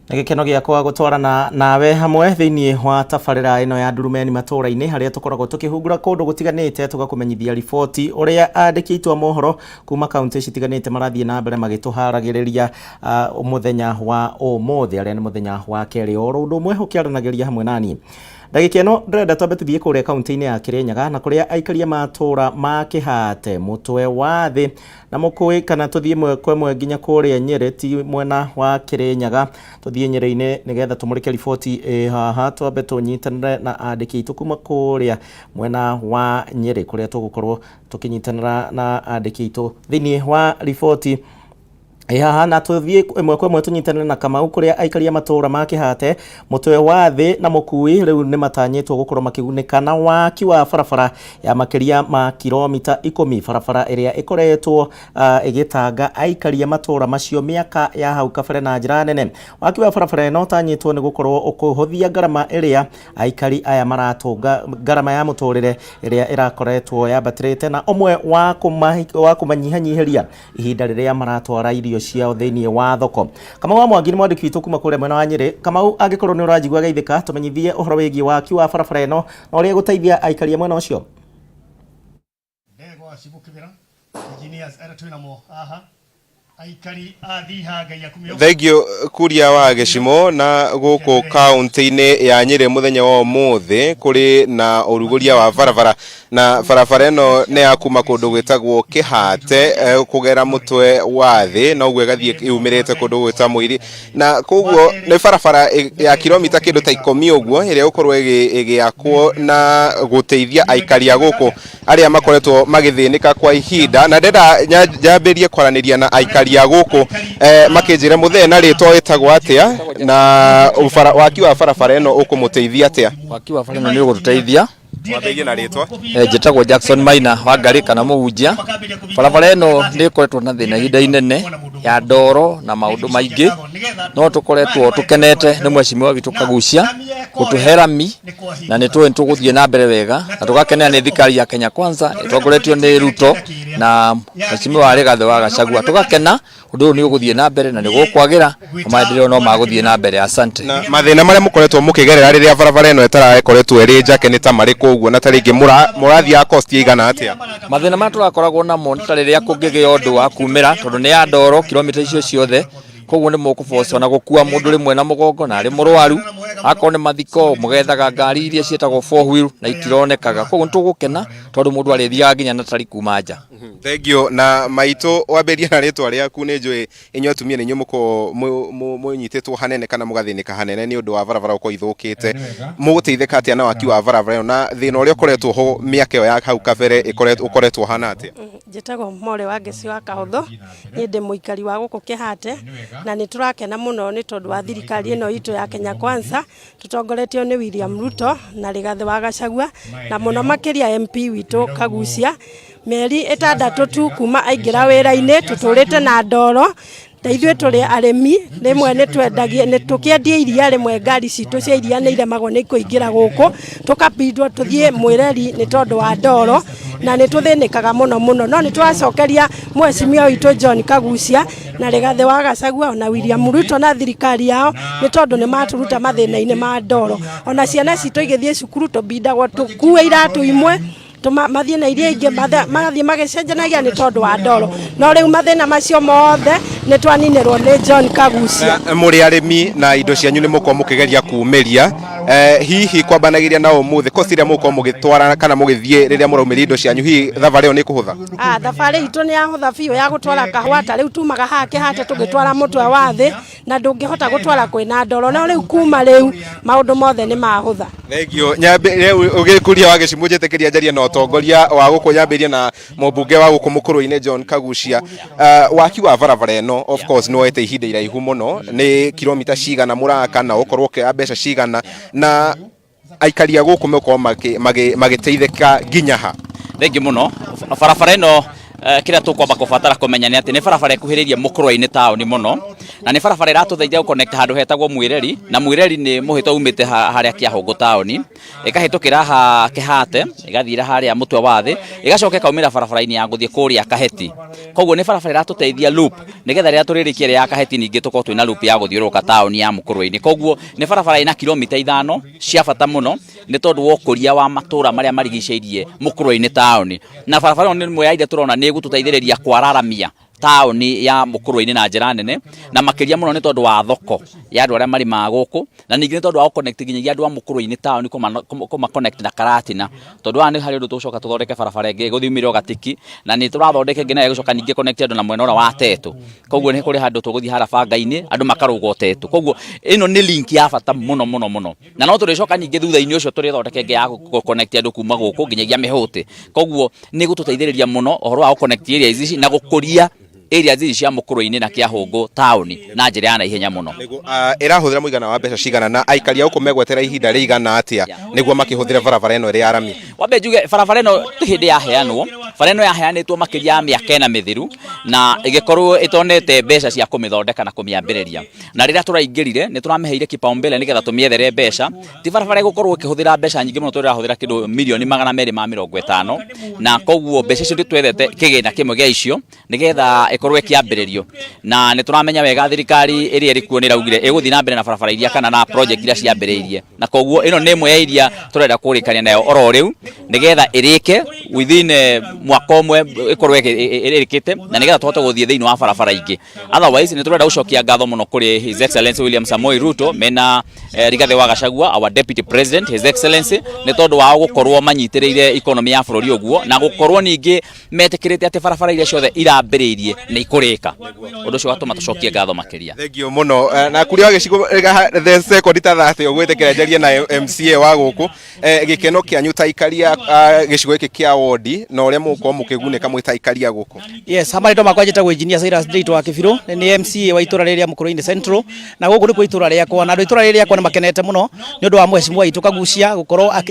Nĩ gĩkeno gĩakwa gũtwarana nawe hamwe thĩinĩ wa tabarĩra ĩno ya Ndurumeni matũũra-inĩ, harĩa tũkoragwo tũkĩhungura kũndũ gũtiganĩte, tũgakũmenyithia riboti ũrĩa andĩki aitũ a mohoro kuma kaunti citiganĩte marathiĩ na mbere magĩtũharagĩrĩria mũthenya wa ũmũthĩ, arĩa nĩ mũthenya wa kerĩ, oro ũndũ ũmwe ũkĩaranagĩria hamwe nani. Ndagĩka ĩno ndĩrenda twambe tũthiĩ kũrĩa kaunti-inĩ ya Kĩrĩnyaga, na kũrĩa aikaria matũũra ma Kĩhate, Mũtwe wa Thĩ na Mũkũĩ, kana tũthiĩ ĩmwe kwa ĩmwe nginya kũrĩa Nyĩrĩ, ti mwena wa Kĩrĩnyaga, tũthiĩ Nyĩrĩ-inĩ nĩgetha tũmũrĩke riboti ĩ haha. Twambe tũnyitanĩre na andĩki aitũ kuma kũrĩa mwena wa Nyĩrĩ, kũrĩa tũgũkorwo tũkĩnyitanĩra na andĩki aitũ thĩinĩ wa riboti ĩ haha, na tũthiĩ ĩmwe kwa ĩmwe tũnyitanĩre na Kamau, kũrĩa aikaria matũũra ma Kĩhate, Mũtwe wa Thĩ na Mũkui rĩu nĩ matanyĩtwo gũkorwo makĩgunĩka na waki wa barabara ya makĩria ma kilomita 10, barabara ĩrĩa ĩkoretwo ĩgĩtanga aikaria matũũra macio mĩaka ya hau kabere na njĩra nene. Waki wa barabara ĩno ũtanyĩtwo nĩ gũkorwo ũkũhũthia ngarama ĩrĩa aikari aya maratũnga, ngarama ya mũtũrĩre ĩrĩa ĩrakoretwo yambatĩrĩte, na ũmwe wa kũmanyihanyihĩria ihinda rĩrĩa maratwara irio ciao thĩinĩ wa thoko. Kamau wa Mwangi nĩ mwandĩki witũ kuma kũrĩa mwena wa Nyĩrĩ. Kamau, angĩkorwo nĩ ũranjigua geithĩka, tũmenyithie ũhoro wĩgiĩ waki wa barabara ĩno na ũrĩa ĩgũteithia aikari a mwena ũcio. Ndegwa cigũkĩbĩra engineers arĩa twĩ namo haha, aikari a Thiha, Ngai akumio. Thank you Kuria wa Gĩcimo. Na gũkũ kaunti-inĩ ya Nyĩrĩ, mũthenya wa ũmũthĩ kũrĩ na ũrugũria wa barabara, na barabara ĩno nĩ ya kuma kũndũ gwĩtagwo Kĩhate kũgera Mũtwe wa Thĩ na ũguo ĩgathiĩ yumĩrĩte kũndũ gwĩta Mũiri, na koguo nĩ barabara ya kilomita kĩndũ ta 10 ũguo, ĩrĩa ĩgũkorwo ĩgĩakwo na gũteithia aikari a gũkũ arĩa makoretwo magĩthĩnĩka kwa ihinda. Na ndenda nyambĩrie kwaranĩria na aikari a gũkũ, makĩnjĩre mũthee na rĩtwa ĩtagwo atĩa, na waki wa barabara ĩno ũkũmũteithia atĩa. Waki wa bara ĩno nĩ ũgũtũteithia. Wambĩrĩrie na rĩtwa. Njĩtagwo Jackson Maina Wangari kana Mũhunjia. Barabara ĩno nĩ ĩkoretwo na thĩna ihinda inene ya ndoro na maũndũ maingĩ, no tũkoretwo tũkenete nĩ mheshimiwa witũ Kagucia gũtũhe rami, na nĩ tũĩ nĩ tũgũthiĩ na mbere wega, na tũgakenera nĩ thirikari ya Kenya Kwanza ĩtongoretio nĩ Ruto na mheshimiwa Rigathĩ wa Gachagua. Tũgakena ũndũ ũyũ nĩ ũgũthiĩ na mbere na nĩ gũkwagĩra na maendeleo no magũthiĩ na mbere. Asante. Na mathĩna marĩa mũkoretwo mũkĩgerera rĩrĩa barabara ĩno ĩtarakoretwo ĩrĩ njake nĩ ta marĩkũ ũguo, na ta rĩngĩ mũrathiaga cost ĩigana atĩa? Mathĩna marĩa tũrakoragwo namo nĩ ta rĩrĩa kũngĩgĩa ũndũ wa kumĩra, tondũ nĩ ya ndoro kilomita icio ciothe, koguo nĩ mũkũbocwo na gũkua mũndũ rĩmwe na mũgongo na arĩ mũrwaru. Akorwo nĩ mathiko mũgethaga ngari iria ciĩtagwo four wheel na itironekaga. Koguo nĩ tũgũkena tondũ mũndũ arĩthiaga nginya na tari kuma nja. Thengio na maitũ wambĩrĩria na rĩtwa rĩaku nĩ njũĩ inyuĩ atumia nĩ inyuĩ mũkoragwo mũnyitĩtwo hanene kana mũgathĩnĩka hanene nĩ ũndũ wa barabara gũkorwo ithũkĩte. Mũgũteithĩka atĩa na waki wa barabara ĩno na thĩna ũrĩa ũkoretwo ho mĩaka ĩyo ya hau kabere ũkoretwo ũhana atĩa? Njĩtagwo More wa Ngeci wa Kahũthũ, niĩ ndĩ mũikari wa gũkũ Kĩhate, na nĩ tũrakena mũno nĩ tondũ wa thirikari ĩno itũ ya Kenya Kwanza, tũtongoretio nĩ William Ruto na Rigathĩ wa Gachagua, na mũno makĩria MP witũ Kagucia. Mĩeri ĩtandatũ tu kuma aingĩra wĩra-inĩ, tũtũrĩte na ndoro, ta ithuĩ tũrĩ arĩmi, rĩmwe nĩ twendagia, nĩ tũkĩendia iria rĩmwe ngari citũ cia iria nĩ iremagwo nĩ kũingĩra gũkũ, tũkabindwo tũthiĩ mwĩreri nĩ tondũ wa ndoro, na nĩ tũthĩnĩkaga mũno mũno, no nĩ tũracokeria mheshimiwa witũ John Kagucia na Rigathĩ wa Gachagua ona William Ruto na thirikari yao nĩ tondũ nĩ matũruta mathĩna-inĩ ma ndoro. Ona ciana citũ igĩthiĩ cukuru tũbindagwo tũkue iratũ imwe mathiĩ na iria ingĩ magathiĩ magĩcenjanagia nĩ tondũ wa ndoro. No rĩu mathĩna macio mothe nĩ twaninĩrwo nĩ John Kagucia. Na mũrĩ arĩmi na indo cianyu nĩ mũkorwo mũkĩgeria kumĩria hihi kwambanagĩria na ũmũthĩ kosti ĩrĩa mũgũkorwo mũgĩtwara kana mũgĩthiĩ rĩrĩa mũraumĩria indo cianyu hihi thabarĩ ĩyo nĩ ĩkũhũtha? Thabarĩ itũ nĩ yahũtha biũ ya gũtwara kahũa ta rĩu tumaga haha Kĩhate tũgĩtwara mũtwe wa thĩ na ndũngĩhota gũtwara kwĩna ndoro no rĩu kuma rĩu maũndũ mothe nĩ mahũtha. Thengio ũgĩkũria wa gĩcimũ njĩtĩkĩria njarie na ũtongoria wa gũkũ nyambĩrie na mũmbunge wa gũkũ mũkũrũ-inĩ John Kagucia. Waki wa barabara ĩno of course nĩ woete ihinda iraihu mũno, nĩ kilomita cigana mũraka na ũkorwo ũkĩoya mbeca cigana na aikari a gũkũ megũkorwo magĩteithĩka nginya ha? Thengiũ mũno. Barabara ĩno kĩrĩa tũkwamba kũbatara kũmenya nĩ atĩ nĩ barabara ĩkuhĩrĩirie Mũkũrwe-inĩ taũni mũno, na nĩ barabara ĩratũteithia gũ connect handũ hetagwo Mwĩreri, na Mwĩreri nĩ mũhĩto umĩte harĩa Kĩahũngũ taũni, ĩkahĩtũkĩra haha Kĩhate, ĩgathiĩra harĩa mũtwe wa thĩ, ĩgacoka ĩkaumĩra barabara-inĩ ya gũthiĩ kũrĩa Kaheti. Koguo nĩ barabara ĩratũteithia loop, nĩgetha rĩrĩa tũrĩrĩkia ĩrĩa ya Kaheti ningĩ tũkorwo twĩna loop ya gũthiũrũrũka taũni ya Mũkũrwe-inĩ. Koguo nĩ barabara ĩna kilomita ithano cia bata mũno, nĩ tondũ wa ũkũria wa matũra marĩa marigicĩirie Mũkũrwe-inĩ taũni. Na barabara ĩno nĩ ĩmwe ya iria tũrona nĩ ĩgũtũteithĩrĩria kwararamia taũni ya Mũkũrwe-inĩ na njĩra nene, na makĩria mũno nĩ tondũ wa thoko ya andũ arĩa marĩmaga gũkũ, na ningĩ nĩ tondũ wa gũ connect nginyagia andũ a Mũkũrwe-inĩ taũni kũma connect na Karatina, tondũ haha nĩ harĩ ũndũ tũgũcoka tũthondeke barabara ĩngĩ ĩgũthiĩ yumĩre o Gatiki, na nĩ tũrathondeka ĩngĩ nayo ĩgũcoka ningĩ ĩ connect andũ na mwena ũrĩa wa Tetu. Koguo nĩ kũrĩ handũ tũgũthiĩ harĩa banga-inĩ andũ makarũga o Tetu. Koguo ĩno nĩ link ya bata mũno mũno mũno. Na no tũrĩcoka ningĩ thutha-inĩ ũcio tũrĩthondeka ĩngĩ ya gũ connect andũ kuma gũkũ nginyagia Mĩhũtĩ. Koguo nĩ ĩgũtũteithĩrĩria mũno ũhoro wa gũ connect areas ici na gũkũria areas ici cia Mũkũrwe-inĩ na Kĩahũngũ taũni na njĩra ya naihenya mũno. Ĩrahũthĩra mũigana wa mbeca cigana na aikari a gũkũ megweterera ihinda rĩigana atĩa nĩguo makĩhũthĩre barabara ĩno ĩrĩ ya rami? Wambe njuge barabara ĩno ti hĩndĩ yaheanwo, bara ĩno yaheanĩtwo makĩria ya mĩaka ĩna mĩthiru na ĩgĩkorwo ĩtonete mbeca cia kũmĩthondeka na kũmĩambĩrĩria. Na rĩrĩa tũraingĩrire nĩ tũramĩheire kipaumbele nĩgetha tũmĩethere mbeca. Ti barabara ĩgũkorwo ĩkĩhũthĩra mbeca nyingĩ mũno tondũ ĩrahũthĩra kĩndũ mirioni 250, na koguo mbeca icio nĩ twethete kĩgĩna kĩmwe gĩa icio nĩgetha ĩkorwo ĩkĩambĩrĩrio. Na nĩ tũramenya wega thirikari ĩrĩa ĩrĩ kuo nĩ ĩraugire ĩgũthiĩ na mbere na barabara iria kana na project iria ciambĩrĩirie, na koguo ĩno nĩ ĩmwe ya iria tũrenda kũrĩkania nayo oro rĩu nĩgetha ĩrĩke within mwaka ũmwe ĩkorwo ĩrĩkĩte, na nĩgetha tũhote gũthiĩ thĩinĩ wa barabara ingĩ. Otherwise nĩ tũrenda gũcokia ngatho mũno kũrĩ His Excellency William Samoei Ruto mena Rigathi wa Gachagua our Deputy President His Excellency nĩ tondũ wao gũkorwo manyitĩrĩire economy ya bũrũri ũguo na gũkorwo ningĩ metĩkĩrĩte atĩ barabara iria ciothe irambĩrĩirie nĩ ikũrĩka. Ũndũ ũcio ũgatũma tũcokie ngatho makĩria. Thengio mũno. Na kuria wa gĩcigo the second ta 30 ũgwĩtĩkĩra njarie na MCA wa gũkũ. Gĩkeno kĩanyu ta aikari a gĩcigo gĩkĩ kĩa wondi na ũrĩa mũgũkorwo mũkĩgunĩka mwĩ ta aikari a gũkũ. Yes, ha marĩtwa makwa njĩtagwo Engineer Cyrus Ndiritu wa Kĩbirũ, nĩ niĩ MCA wa itũra rĩrĩ rĩa Mũkũrwe-inĩ Central, na gũkũ nĩkuo itũra rĩakwa, na andũ a itũra rĩrĩ rĩakwa nĩ makenete mũno nĩ ũndũ wa mheshimiwa witũ Kagucia gũkorwo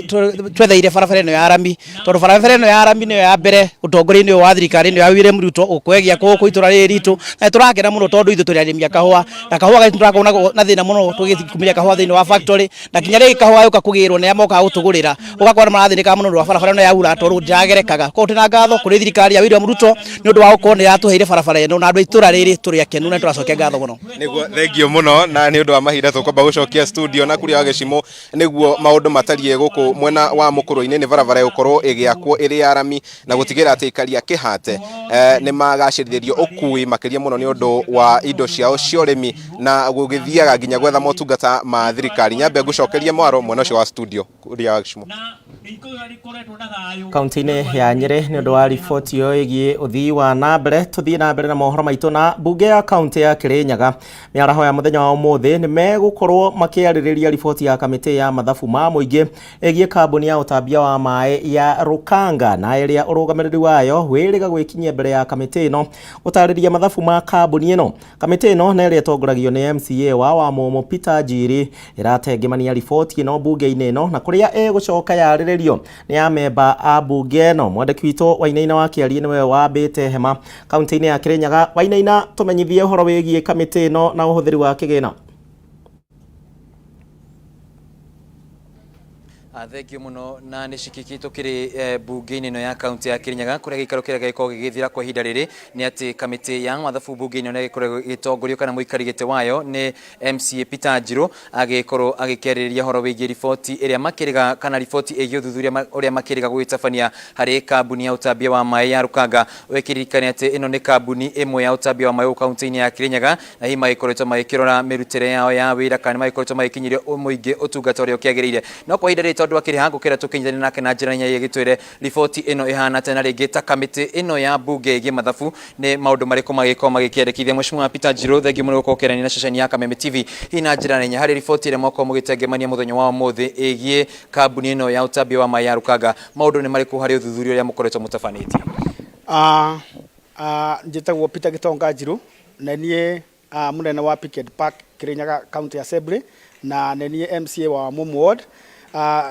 twetheire barabara ĩno ya rami, tondũ barabara ĩno ya rami nĩyo ya mbere ũtongoria-inĩ ũyũ wa thirikari ĩno ya William Ruto gũkorwo ĩgĩakwo gũkũ itũra rĩrĩ ritũ, na nĩ tũrakena mũno tondũ ithuĩ tũrĩ arĩmi a kahũa, na kahũa gaitũ nĩ tũrakorwo na thĩna mũno tũgĩkumĩria kahũa thĩinĩ wa factory, na nginya rĩngĩ kahũa gagĩũka kũgĩrwo nĩ arĩa mokaga gũtũgũrĩra, ũgakora marathĩnĩka mũno nĩ ũndũ wa barabara ĩno yaura tondũ ndĩragerekaga. Koguo twĩna ngatho kũrĩ thirikari ya William Ruto nĩ ũndũ wa gũkorwo nĩ yatũheire barabara ĩno na andũ a itũra rĩrĩ tũrĩ akenu na nĩ tũracokia ngatho mũno. Nĩguo, thengio mũno na nĩ ũndũ wa mahinda tũkwamba gũcokia studio na kuria wa gĩcimũ nĩguo maũndũ matariĩ gũkũ mwena wa mũkũrũ-inĩ nĩ barabara ĩgũkorwo ĩgĩakwo ĩrĩ ya rami na gũtigĩrĩra atĩ aikari a Kĩhate eh, nĩ magacĩrithĩrio ũkui makĩria mũno nĩ ũndũ wa indo ciao cia ũrĩmi na gũgĩthiaga nginya gwetha motungata ma thirikari. Nyambe ngũcokerie mwaro mwena ũcio wa studio kuria wa gĩcimũ. Kaunti-inĩ ya Nyĩrĩ nĩ ũndũ wa riboti ĩyo ĩgiĩ ũthii wa na mbere. Tũthiĩ na mbere na mohoro maitũ na mbunge ya kaunti ya Kĩrĩnyaga mĩaraho ya mũthenya wa ũmũthĩ nĩ megũkorwo makĩarĩrĩria riboti ya kamĩtĩ ya mathabu ma mũingĩ ĩgiĩ kambuni ya ũtambia wa maĩ ya Rukanga na ĩrĩa ũrũgamĩrĩri wayo wĩrĩga gwĩkinyia mbere ya kamĩtĩ ĩno gũtarĩria mathabu ma kambuni ĩno. Kamĩtĩ ĩno na ĩrĩa ĩtongoragio nĩ MCA wa Wamũmũ Peter Njiri ĩratengemania riboti ĩno mbunge-inĩ ĩno na kũrĩa ĩgũcoka yarĩrĩrio nĩ amemba a mbunge ĩno. Mwandĩki witũ Wainaina wa Kĩarie nĩwe wambĩte hema kaunti-inĩ ya Kĩrĩnyaga. Wainaina, tũmenyithie ũhoro wĩgiĩ kamĩtĩ ĩno na ũhũthĩri wa kĩgĩna. Thengio mũno na nĩ cikiki tũkĩrĩ mbunge-inĩ ĩno ya kaunti ya Kirinyaga kũrĩa gĩikaro kĩrĩa gĩgĩkoragwo gĩgĩthira kwa ihinda rĩrĩ nĩ atĩ kamĩtĩ ya mathabu mbunge-inĩ ĩno nĩ ĩgĩkoragwo ĩgĩtongorio kana mũikari gĩtĩ wayo nĩ MCA Peter Njirũ agĩkorwo agĩkĩarĩrĩria ũhoro wĩgiĩ riboti ĩrĩa makĩrĩga kana riboti ĩgiĩ ũthuthuria ũrĩa makĩrĩga gũgĩtabania harĩ kambuni ya ũtambia wa maĩ ya Rukanga. Ũgĩkĩririkane atĩ ĩno nĩ kambuni ĩmwe ya ũtambia wa maĩ gũkũ kaunti-inĩ ya Kirinyaga na hihi magĩkoretwo magĩkĩrora mĩrutĩre yao ya wĩra kana nĩ magĩkoretwo magĩkinyĩria mũingĩ ũtungata ũrĩa ũkĩagĩrĩire. No kwa ihinda rĩrĩ tondũ akĩrĩ haha ngũkĩra tũkĩnyitane nake na njĩra nyaia agĩtwĩre riboti ĩno ĩhana atĩa na rĩngĩ ta kamĩtĩ ĩno ya mbunge ĩgiĩ mathabu nĩ maũndũ marĩkũ magĩkorwo magĩkĩendekithia. Mheshimiwa Peter Njirũ, thengiũ mũno gũkorwo ũkĩaranĩria na ceceni ya Kameme TV hihi na njĩra nene harĩ riboti ĩrĩa mwakorwo mũgĩtengemania mũthenya wa ũmũthĩ ĩgiĩ kambuni ĩno ya ũtambia wa maĩ ya Rukanga, maũndũ nĩ marĩkũ harĩ ũthuthuria ũrĩa mũkoretwo mũtabanĩtie? Njĩtagwo Peter Gĩtonga Njirũ na niĩ mũnene wa Pick and Pack Kirinyaga County Assembly na nĩ niĩ MCA wa Wamumu Ward.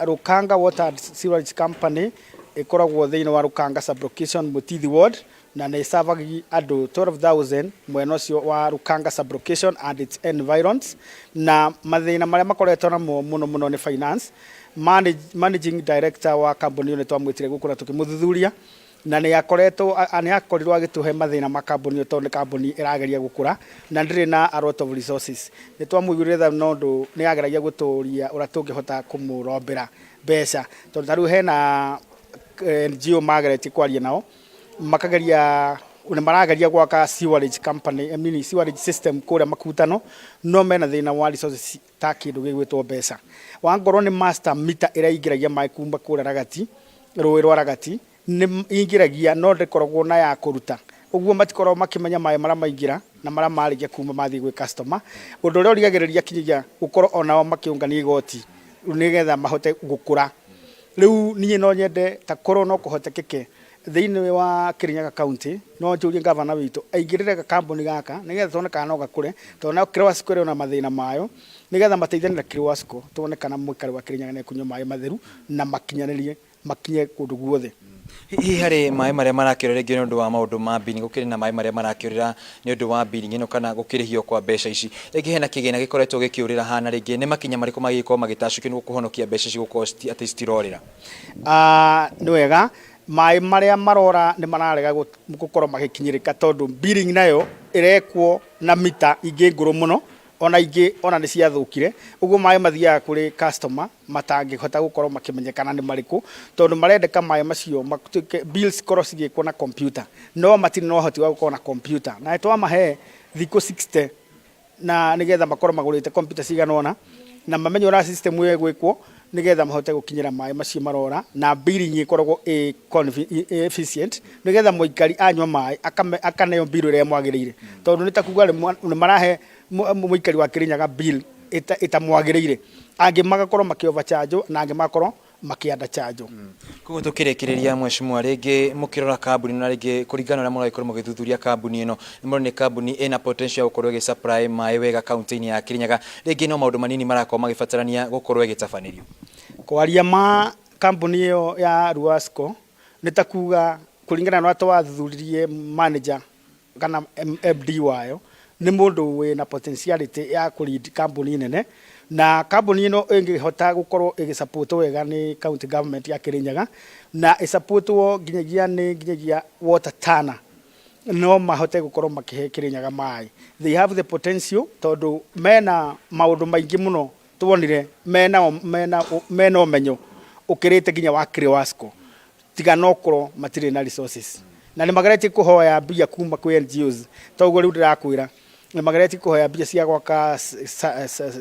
Rukanga Water and Sewerage Company ĩkoragwo thĩinĩ wa Rukanga Sub-Location Mutithi Ward na nĩ ĩcavagi andũ 12,000 mwena ũcio wa Rukanga Sub-Location and its environs, na mathĩna marĩa makoretwo namo mũno mũno nĩ finance. Managing director wa kambuni ĩyo nĩ twamwĩtire gũkũ na tũkĩmũthuthuria na nĩ akoretwo nĩ akorirwo agĩtũhe mathĩna ma kambuni ĩyo tondũ nĩ kambuni ĩrageria gũkũra na ndĩrĩ na a lot of resources. Nĩ twamũiguĩrĩire tha no ũndũ nĩ ageragia gũtũria ũrĩa tũngĩhota kũmũrombera mbeca tondũ ta rĩu hena NGO mageretie kwaria nao makageria nĩ marageria gwaka sewerage company, I mean sewerage system kũrĩa Makutano no mena thĩna wa resources ta kĩndũ gĩgwĩtwo mbeca. Wangorwo nĩ master meter ĩrĩa ĩingĩragia maĩ kuma kũrĩa Ragati, rũĩ rwa Ragati, nĩ ingĩragia no ndĩkoragwo na ya kũruta. Ũguo matikoragwo makĩmenya maĩ marĩa maingĩra na marĩa marĩkia kuma mathiĩ gwĩ customer. Ũndũ ũrĩa ũrigagĩrĩria kinyagia gũkorwo onao makĩũngania igoti nĩgetha mahote gũkũra. Rĩu niĩ no nyende ta korwo no kũhotekeke thĩinĩ wa Kirinyaga County no njũrie ngavana witũ aingĩrĩre gakambuni gaka nĩgetha tuone kana no gakũre tondũ nayo KIRWASCO ĩrĩ ona mathĩna mayo nĩgetha mateithanie na KIRWASCO tuone kana mũikari wa Kirinyaga nĩ ekũnyua maĩ matheru na makinyanĩrie makinye kũndũ guothe. Hihi harĩ maĩ marĩa marakĩũra rĩngĩ nĩ ũndũ wa maũndũ ma billing, gũkĩrĩ na maĩ marĩa marakĩũrĩra nĩ ũndũ wa billing ĩno kana gũkĩrĩhio kwa mbeca ici, rĩngĩ hena kĩgĩna gĩkoretwo gĩkĩũrĩra haha na rĩngĩ nĩ makinya marĩkũ magĩgĩkorwo magĩtacũkio nĩguo kũhonokia mbeca ici gũkorwo atĩ citirorĩra? Nĩ wega, maĩ marĩa marora nĩ mararega gũkorwo magĩkinyĩrĩka tondũ billing nayo ĩrekwo na mita ingĩ ngũrũ mũno ona ingĩ ona nĩ ciathũkire, ũguo maĩ mathiaga kũrĩ customer matangĩhota gũkorwo makĩmenyekana nĩ marĩkũ, tondũ marendeka maĩ macio matuĩke bills cikorwo cigĩkwo na computer, no matirĩ na ũhoti wa gũkorwo na computer, na nĩ twamahe thikũ 60 na nĩgetha makorwo magũrĩte computer cigana ũna, na mamenye ũrĩa system ĩyo ĩgwĩkwo, nĩgetha mahote gũkinyĩra maĩ macio marora, na billing ĩkoragwo ĩ efficient, nĩgetha mũikari anyua maĩ akaneo bill ĩrĩa ĩmwagĩrĩire, tondũ nĩ ta kuga nĩ marahe mũikari wa Kirinyaga bill ĩtamwagĩrĩire, angĩ magakorwo makĩ overcharge na angĩ magakorwo makĩ undercharge. Koguo tũkĩrĩkĩrĩria mheshimiwa, rĩngĩ mũkĩrora kambuni ĩno na rĩngĩ kũringana na ũrĩa mũragĩkorwo mũgĩthuthuria kambuni ĩno, nĩ mũrona nĩ kambuni ĩna potential ya gũkorwo ĩgĩ supply maĩ wega kaunti-inĩ ya Kirinyaga, rĩngĩ no maũndũ manini marakorwo magĩbatarania gũkorwo ĩgĩtabanĩrio? Kwaria ma kambuni ĩyo ya Ruwasco nĩ ta kuga kũringana na ũrĩa twathuthuririe manager kana MD wayo nĩ mũndũ wĩna potentiality ya kũ lead kambuni nene. Na kambuni ĩno ĩngĩhota gũkorwo ĩgĩsupport wega nĩ county government ya Kirinyaga na ĩsupportwo nginyagia nĩ nginyagia Water Tana, no mahote gũkorwo makĩhe Kirinyaga maĩ. They have the potential tondũ mena maũndũ maingĩ mũno tuonire mena ũmenyo ũkĩrĩte nginya wa KIRIWASCO, tiga no korwo matirĩ na resources na nĩ mageretie kũhoya mbia kuma kwĩ NGOs. Toguo rĩu ndĩrakwĩra nĩ mageretie kũhoya mbia cia gwaka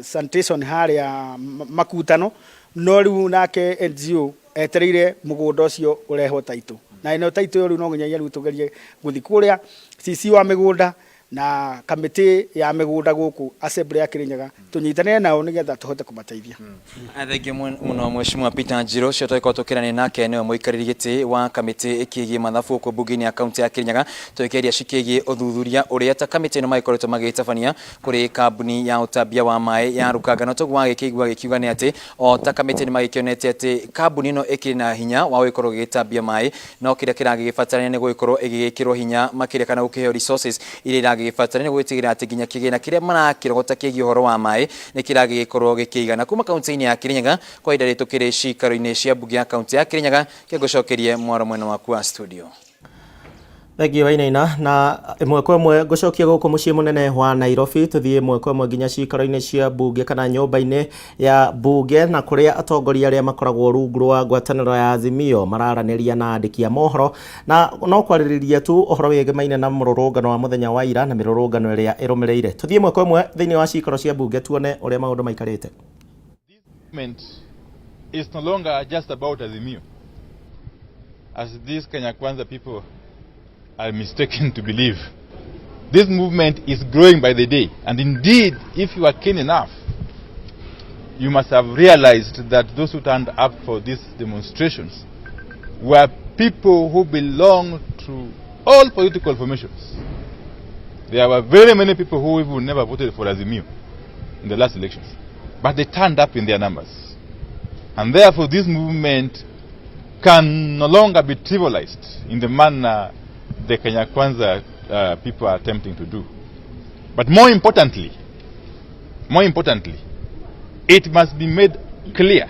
sanitation harĩa Makutano, no rĩu nake NGO etereire mũgũnda ũcio ũrehwo taitũ, na ĩno taitũ rĩu no nginyagia rĩu tũgerie gũthiĩ kũrĩa CC wa mĩgũnda na kamĩtĩ ya mĩgũnda gũkũ assembly ya Kirinyaga, tũnyitanĩre nao nĩgetha tũhote kũmateithia. Thengiũ mũno Mheshimiwa Peter Njirũ, ũcio tũgĩkorwo tũkĩrania nake nĩwe mũikarĩri gĩtĩ wa kamĩtĩ ĩkĩgiĩ mathabu gũkũ mbunge-inĩ ya kaunti ya Kirinyaga, tũgĩkĩaria cikĩgiĩ ũthuthuria ũrĩa ta kamĩtĩ ĩno magĩkoretwo magĩtabania kũrĩ kambuni ya ũtambia wa maĩ ya Rukanga. Na toguo wagĩkĩigua gĩkiuga nĩ atĩ o ta kamĩtĩ nĩ magĩkĩonete atĩ kambuni ĩno ĩkĩrĩ na hinya wa gũgĩkorwo ĩgĩtambia maĩ, no kĩrĩa kĩragĩgĩbatarania nĩ gũgĩkorwo ĩgĩgĩkĩrwo hinya makĩria kana gũkĩheo resources iria iragĩgĩbatarania gũgĩtigĩrĩra atĩ nginya kĩgĩna kĩrĩa marakĩrogota kĩgiĩ ũhoro wa maĩ nĩ kĩragĩgĩkorwo gĩkĩigana. Kuma kaunti-inĩ ya Kirinyaga, kwa ihinda rĩrĩ tũkĩrĩ cikaro-inĩ cia mbunge ya kaunti ya Kirinyaga, kĩngũcokerie mwaro mwena waku wa studio. Thengiũ Wainaina, na ĩmwe kwa ĩmwe ngũcokia gũkũ mũciĩ mũnene wa Nairobi, tũthiĩ ĩmwe kwa ĩmwe nginya cikaro-inĩ cia mbunge kana nyũmba-inĩ ya mbunge, na kũrĩa atongoria arĩa makoragwo rungu rwa ngwatanĩro ya Azimio mararanĩria na andĩki a mohoro, na no kwarĩrĩria tu ũhoro wĩgemaine na mũrũrũngano wa mũthenya wa ira na mĩrũrũngano ĩrĩa ĩrũmĩrĩire. Tũthiĩ ĩmwe kwa ĩmwe thĩinĩ wa cikaro cia mbunge tuone ũrĩa maũndũ maikarĩte. Movement is no longer just about Azimio, as these Kenya Kwanza people are mistaken to believe. This movement is growing by the day, and indeed, if you are keen enough, you must have realized that those who turned up for these demonstrations were people who belong to all political formations. There were very many people who even never voted for Azimio in the last elections, but they turned up in their numbers. And therefore, this movement can no longer be trivialized in the manner the Kenya Kwanza people are attempting to do. But more importantly, it must be made clear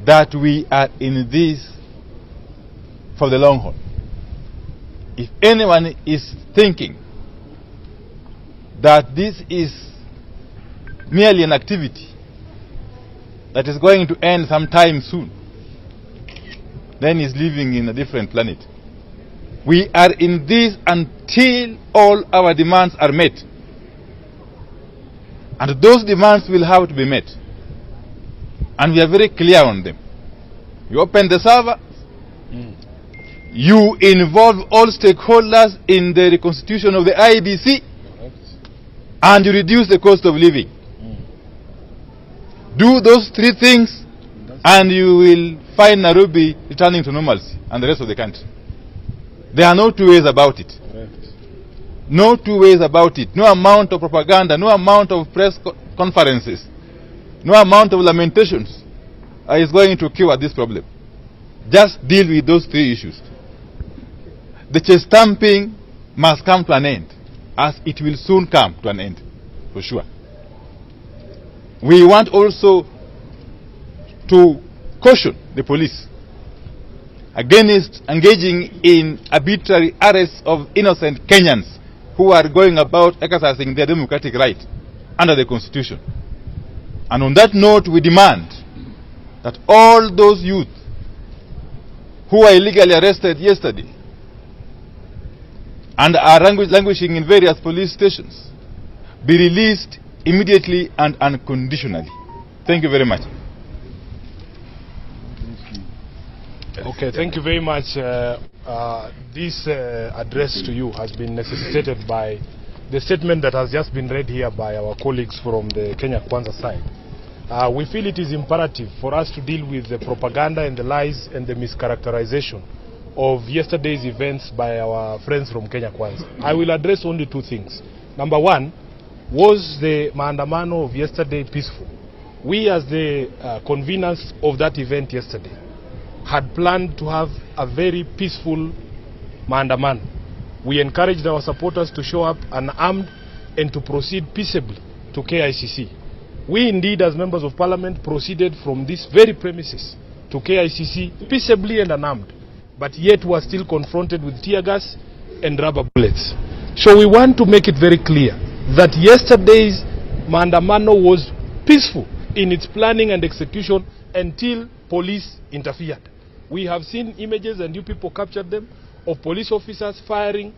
that we are in this for the long haul. If anyone is thinking that this is merely an activity that is going to end sometime soon, then he's living in a different planet. We are in this until all our demands are met. And those demands will have to be met. And we are very clear on them. You open the server, you involve all stakeholders in the reconstitution of the IEBC, and you reduce the cost of living. Do those three things, and you will find Nairobi returning to normalcy and the rest of the country. There are no two ways about it. No two ways about it. No amount of propaganda, no amount of press conferences, no amount of lamentations is going to cure this problem. Just deal with those three issues. The chest thumping must come to an end, as it will soon come to an end, for sure. We want also to caution the police against engaging in arbitrary arrests of innocent Kenyans who are going about exercising their democratic right under the Constitution. And on that note, we demand that all those youth who were illegally arrested yesterday and are languishing in various police stations be released immediately and unconditionally. Thank you very much. Okay, thank you very much. This address to you has been necessitated by the statement that has just been read here by our colleagues from the Kenya Kwanza side. We feel it is imperative for us to deal with the propaganda and the lies and the mischaracterization of yesterday's events by our friends from Kenya Kwanza. I will address only two things. Number one, was the maandamano of yesterday peaceful? We, as the conveners of that event yesterday, had planned to have a very peaceful maandamano. We encouraged our supporters to show up unarmed and to proceed peaceably to KICC. We indeed, as members of parliament, proceeded from this very premises to KICC peaceably and unarmed, but yet were still confronted with tear gas and rubber bullets. So we want to make it very clear that yesterday's maandamano was peaceful in its planning and execution until police interfered. We have seen images, and you people captured them, of police officers firing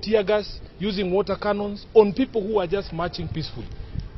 tear gas, using water cannons on people who are just marching peacefully.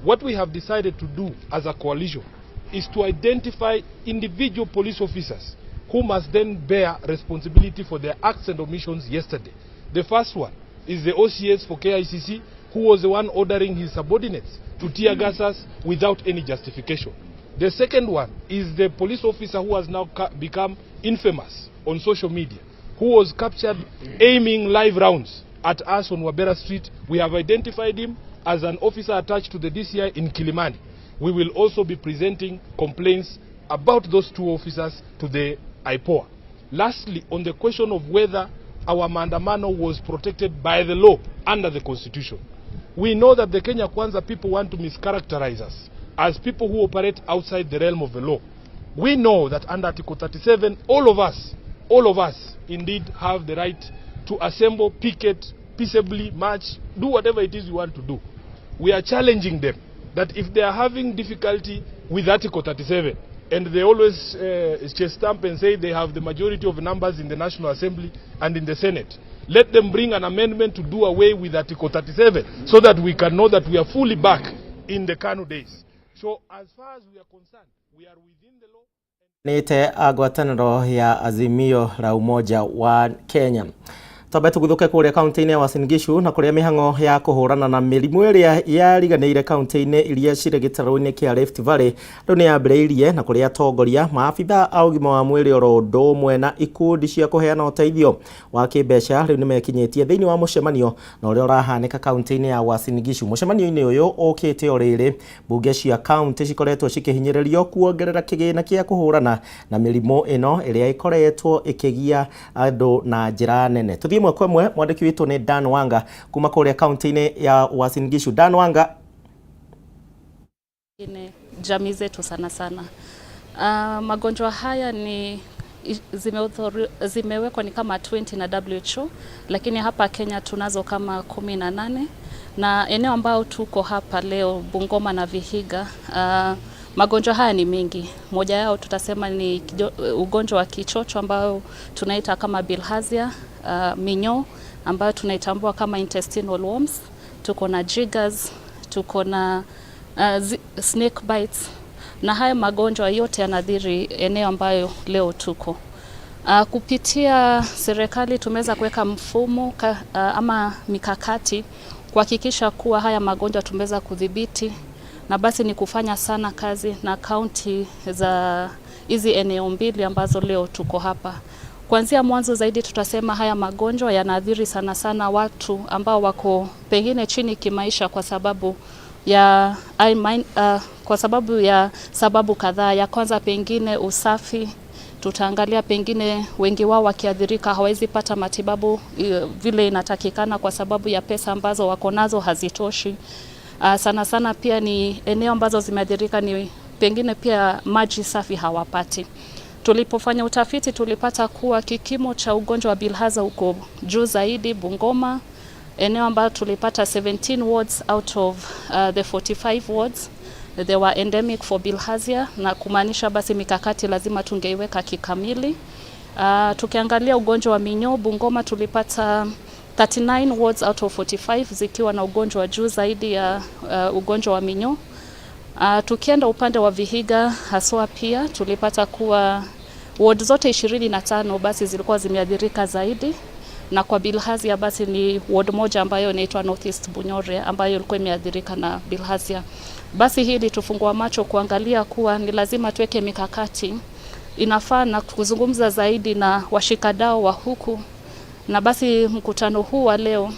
What we have decided to do as a coalition is to identify individual police officers who must then bear responsibility for their acts and omissions yesterday. The first one is the OCS for KICC, who was the one ordering his subordinates to tear gas us without any justification. The second one is the police officer who has now become infamous on social media, who was captured aiming live rounds at us on Wabera Street. We have identified him as an officer attached to the DCI in Kilimani. We will also be presenting complaints about those two officers to the IPOA. Lastly, on the question of whether our maandamano was protected by the law under the Constitution, we know that the Kenya Kwanza people want to mischaracterize us as people who operate outside the realm of the law. We know that under Article 37, all of us indeed have the right to assemble, picket, peaceably march, do whatever it is you want to do. We are challenging them that if they are having difficulty with Article 37, and they always chest stamp and say they have the majority of numbers in the National Assembly and in the Senate, let them bring an amendment to do away with Article 37 so that we can know that we are fully back in the KANU days. So as far as we are concerned, we are within the law. Nite ngwatanĩro ya Azimio la Umoja wa Kenya. Twambe tũguthũke kũrĩa kaunti-inĩ ya Uasin Gishu na kũrĩa mĩhang'o ya kũhũrana na mĩrimũ ĩrĩa yariganĩire kaunti-inĩ iria cirĩ gĩtarũ-inĩ kĩa Rift Valley rĩu nĩ yambĩrĩirie, na kũrĩa atongoria, maabitha a ũgima wa mwĩrĩ oro ũndũ ũmwe na ikundi cia kũheana ũteithio wa kĩmbeca rĩu nĩmekinyĩtie thĩinĩ wa mũcemanio na ũrĩa ũrahanĩka kaunti-inĩ ya Uasin Gishu. Mũcemanio-inĩ ũyũ ũkĩte o rĩrĩ mbunge cia kaunti cikoretwo cikĩhinyĩrĩrio kuongerera kĩgĩna kĩa kũhũrana na mĩrimũ ĩno ĩrĩa ĩkoretwo ĩkĩgia andũ na njĩra nene. Tũthiĩ ĩmwe kwa ĩmwe, mwandĩki witũ nĩ Dan Wanga kuma kũrĩa kaunti-inĩ ya Uasin Gishu. Dan Wanga. Jamii zetu sana sana. Magonjwa haya ni zimewekwa ni kama 20 na WHO, lakini hapa Kenya tunazo kama 18, na eneo ambao tuko hapa leo Bungoma na Vihiga, magonjwa haya ni mengi. Moja yao tutasema ni ugonjwa wa kichocho ambao tunaita kama bilharzia, minyoo ambayo tunaitambua kama intestinal worms, tuko na jiggers, tuko na snake bites, na haya magonjwa yote yanadhiri eneo ambayo leo tuko. Kupitia serikali tumeweza kuweka mfumo ama mikakati kuhakikisha kuwa haya magonjwa tumeweza kudhibiti, na basi ni kufanya sana kazi na kaunti za hizi eneo mbili ambazo leo tuko hapa. Kuanzia mwanzo zaidi tutasema haya magonjwa yanaathiri sana sana watu ambao wako pengine chini kimaisha kwa sababu ya kwa sababu ya sababu kadhaa. Ya kwanza pengine usafi, tutaangalia pengine wengi wao wakiathirika hawezi pata matibabu vile inatakikana kwa sababu ya pesa ambazo wako nazo hazitoshi. Sana sana pia ni eneo ambazo zimeathirika ni pengine pia maji safi hawapati. Tulipofanya utafiti tulipata kuwa kikimo cha ugonjwa wa bilharzia uko juu zaidi Bungoma, eneo ambayo tulipata 17 wards out of the 45 wards they were endemic for bilharzia, na kumaanisha basi mikakati lazima tungeiweka kikamili. Tukiangalia ugonjwa wa minyoo Bungoma tulipata 39 wards out of 45 zikiwa na ugonjwa wa juu zaidi ya ugonjwa wa minyoo. Tukienda upande wa Vihiga haswa pia tulipata kuwa ward zote 25 basi zilikuwa zimeathirika zaidi, na kwa bilharzia basi ni ward moja ambayo inaitwa North East Bunyore ambayo ilikuwa imeathirika na bilharzia. Basi hili tufungua macho kuangalia kuwa ni lazima tuweke mikakati inafaa na kuzungumza zaidi na washikadau wa huku, na basi mkutano huu wa leo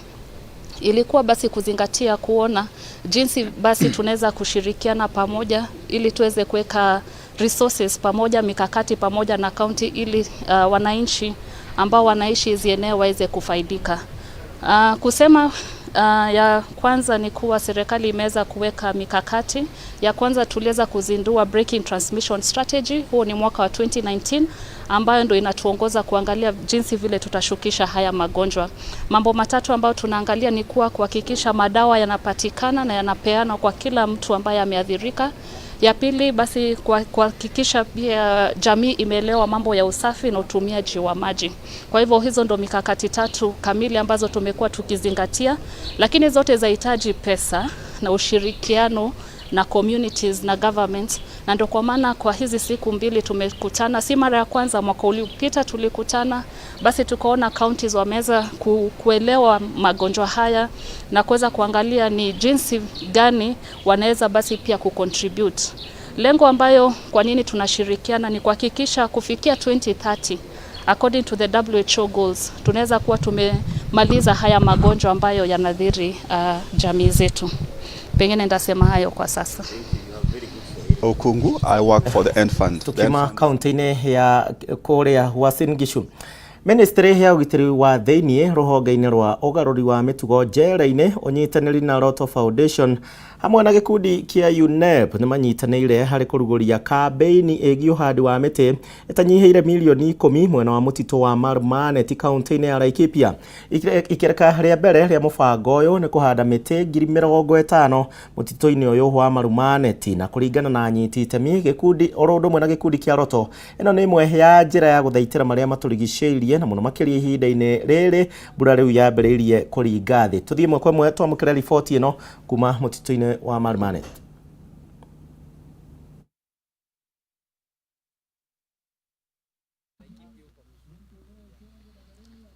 ilikuwa basi kuzingatia kuona jinsi basi tunaweza kushirikiana pamoja ili tuweze kuweka resources pamoja, mikakati pamoja na county ili wananchi ambao wanaishi hizi eneo waweze kufaidika. Kusema Ya kwanza ni kuwa serikali imeweza kuweka mikakati. Ya kwanza tuliweza kuzindua Breaking Transmission Strategy, huo ni mwaka wa 2019 ambayo ndo inatuongoza kuangalia jinsi vile tutashukisha haya magonjwa. Mambo matatu ambayo tunaangalia ni kuwa kuhakikisha madawa yanapatikana na yanapeanwa kwa kila mtu ambaye ameathirika. Ya pili basi kuhakikisha pia jamii imeelewa mambo ya usafi na utumiaji wa maji. Kwa hivyo hizo ndo mikakati tatu kamili ambazo tumekuwa tukizingatia, lakini zote zahitaji pesa na ushirikiano na communities na government, na ndio kwa maana kwa hizi siku mbili tumekutana. Si mara ya kwanza, mwaka uliopita tulikutana, basi tukaona counties wameweza kuelewa magonjwa haya na kuweza kuangalia ni jinsi gani wanaweza basi pia kucontribute. Lengo ambayo kwa nini tunashirikiana ni kuhakikisha kufikia 2030 according to the WHO goals tunaweza kuwa tumemaliza haya magonjwa ambayo yanadhiri jamii zetu. Pengine nitasema hayo kwa sasa. Okungu, I work for the End Fund. Tukima kaunti-inĩ ya kũrĩa Uasin Gishu. Ministry ya ũgitĩri wa thĩiniĩ rũhonge-inĩ rwa ũgarũri wa mĩtugo njera-inĩ ũnyitanĩri na Lotto Foundation hamwe na gĩkundi kĩa UNEP nĩ manyitanĩire harĩ kũrugũria kambĩini ĩgiĩ ũhandi wa mĩtĩ ĩtanyihĩire mirioni 10 mwena wa mũtitũ wa Marumanet kaunti-inĩ ya Laikipia. Ikereka rĩa mbere rĩa mũbango ũyũ nĩ kũhanda mĩtĩ 50,000 mũtitũ-inĩ ũyũ wa Marumanet, na kũringana na anyiti itemi gĩkundi oro ũndũ ũmwe na gĩkundi kĩa Lotto, ĩno nĩ ĩmwe ya njĩra ya gũthaitĩra marĩa matũrigicĩirie na mũno makĩria ihinda-inĩ rĩrĩ mbura rĩu yambĩrĩirie kũringa thĩ. Tũthiĩ ĩmwe kwa ĩmwe twamũkĩre riboti ĩno kuma mũtitũ-inĩ wa Marumanet.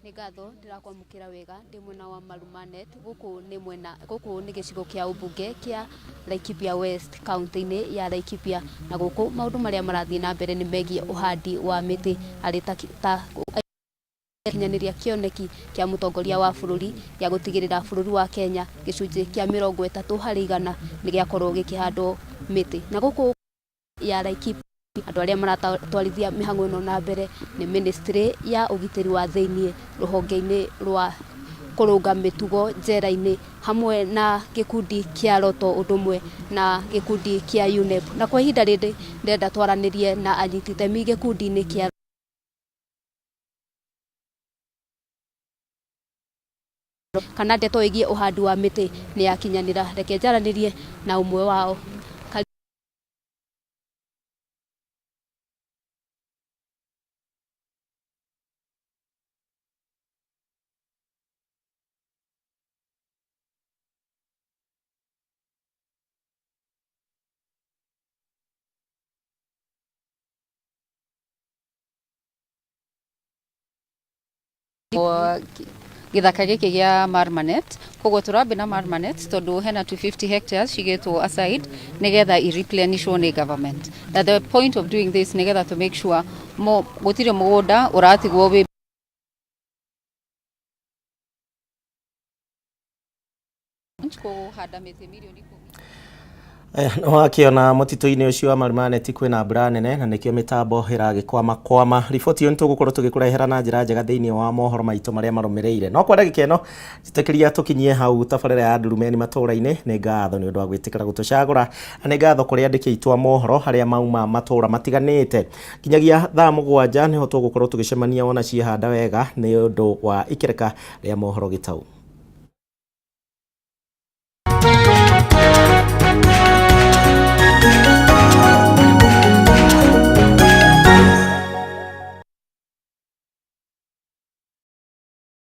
Nĩ ngatho ndĩrakwamũkĩra wega ndĩ mwena wa Marumanet. Gũkũ nĩ mwena, gũkũ nĩ gĩcigo kĩa ũmbunge kĩa Laikipia West kaunti-inĩ ya Laikipia, na gũkũ maũndũ marĩa marathiĩ na mbere nĩ megiĩ ũhandi wa mĩtĩ arĩ ta kinyanĩria kĩoneki kĩa mũtongoria wa bũrũri gĩa gũtigĩrĩra bũrũri wa Kenya gĩcunjĩ kĩa 30% nĩ gĩakorwo gĩkĩhandwo mĩtĩ. Na gũkũ ya Laikipia andũ arĩa maratwarithia mĩhang'o ĩno na mbere nĩ ministry ya ũgitĩri wa thĩiniĩ rũhonge-inĩ rwa kũrũnga mĩtugo njera-inĩ hamwe na gĩkundi kĩa Lotto ũndũ ũmwe na gĩkundi kĩa UNEP. Na kwa ihinda rĩrĩ ndĩrenda twaranĩrie na anyiti itemi gĩkundi-inĩ kĩa kana ndeto ĩgiĩ ũhandi wa mĩtĩ nĩ yakinyanĩra. Reke njaranĩrie na ũmwe wao. Gĩthaka gĩkĩ gĩa Marmanet, koguo tũrambi na Marmanet tondũ hena 250 hectares cigĩtwo aside nĩgetha i-replenishwo nĩ government. Na the point of doing this nĩgetha to make sure gũtirĩ mũgũnda ũratigwo wĩ kũhanda mĩtĩ mirioni 10. Nĩwakĩona mũtitũ-inĩ ũcio wa Marumanet kwĩna mbura nene na nĩkĩo mĩtambo ĩragĩkwama kwama. Riboti ĩyo nĩtũgũkorwo tũgĩkũrehera na njĩra njega thĩinĩ wa mohoro maitũ marĩa marũmĩrĩire. No kwa ndagĩka ĩno njĩtĩkĩria tũkinyie hau tabarĩra ya Ndurumeni matũũra-inĩ. Nĩ ngatho nĩ ũndũ wa gwĩtĩkĩra gũtũcagũra, na nĩ ngatho kũrĩ andĩki aitũ a mohoro arĩa mauma matũũra matiganĩte. Nginyagia thaa 7 nĩho tũgũkorwo tũgĩcemania wona ciehanda wega nĩ ũndũ wa ikereka rĩa mohoro gĩtau.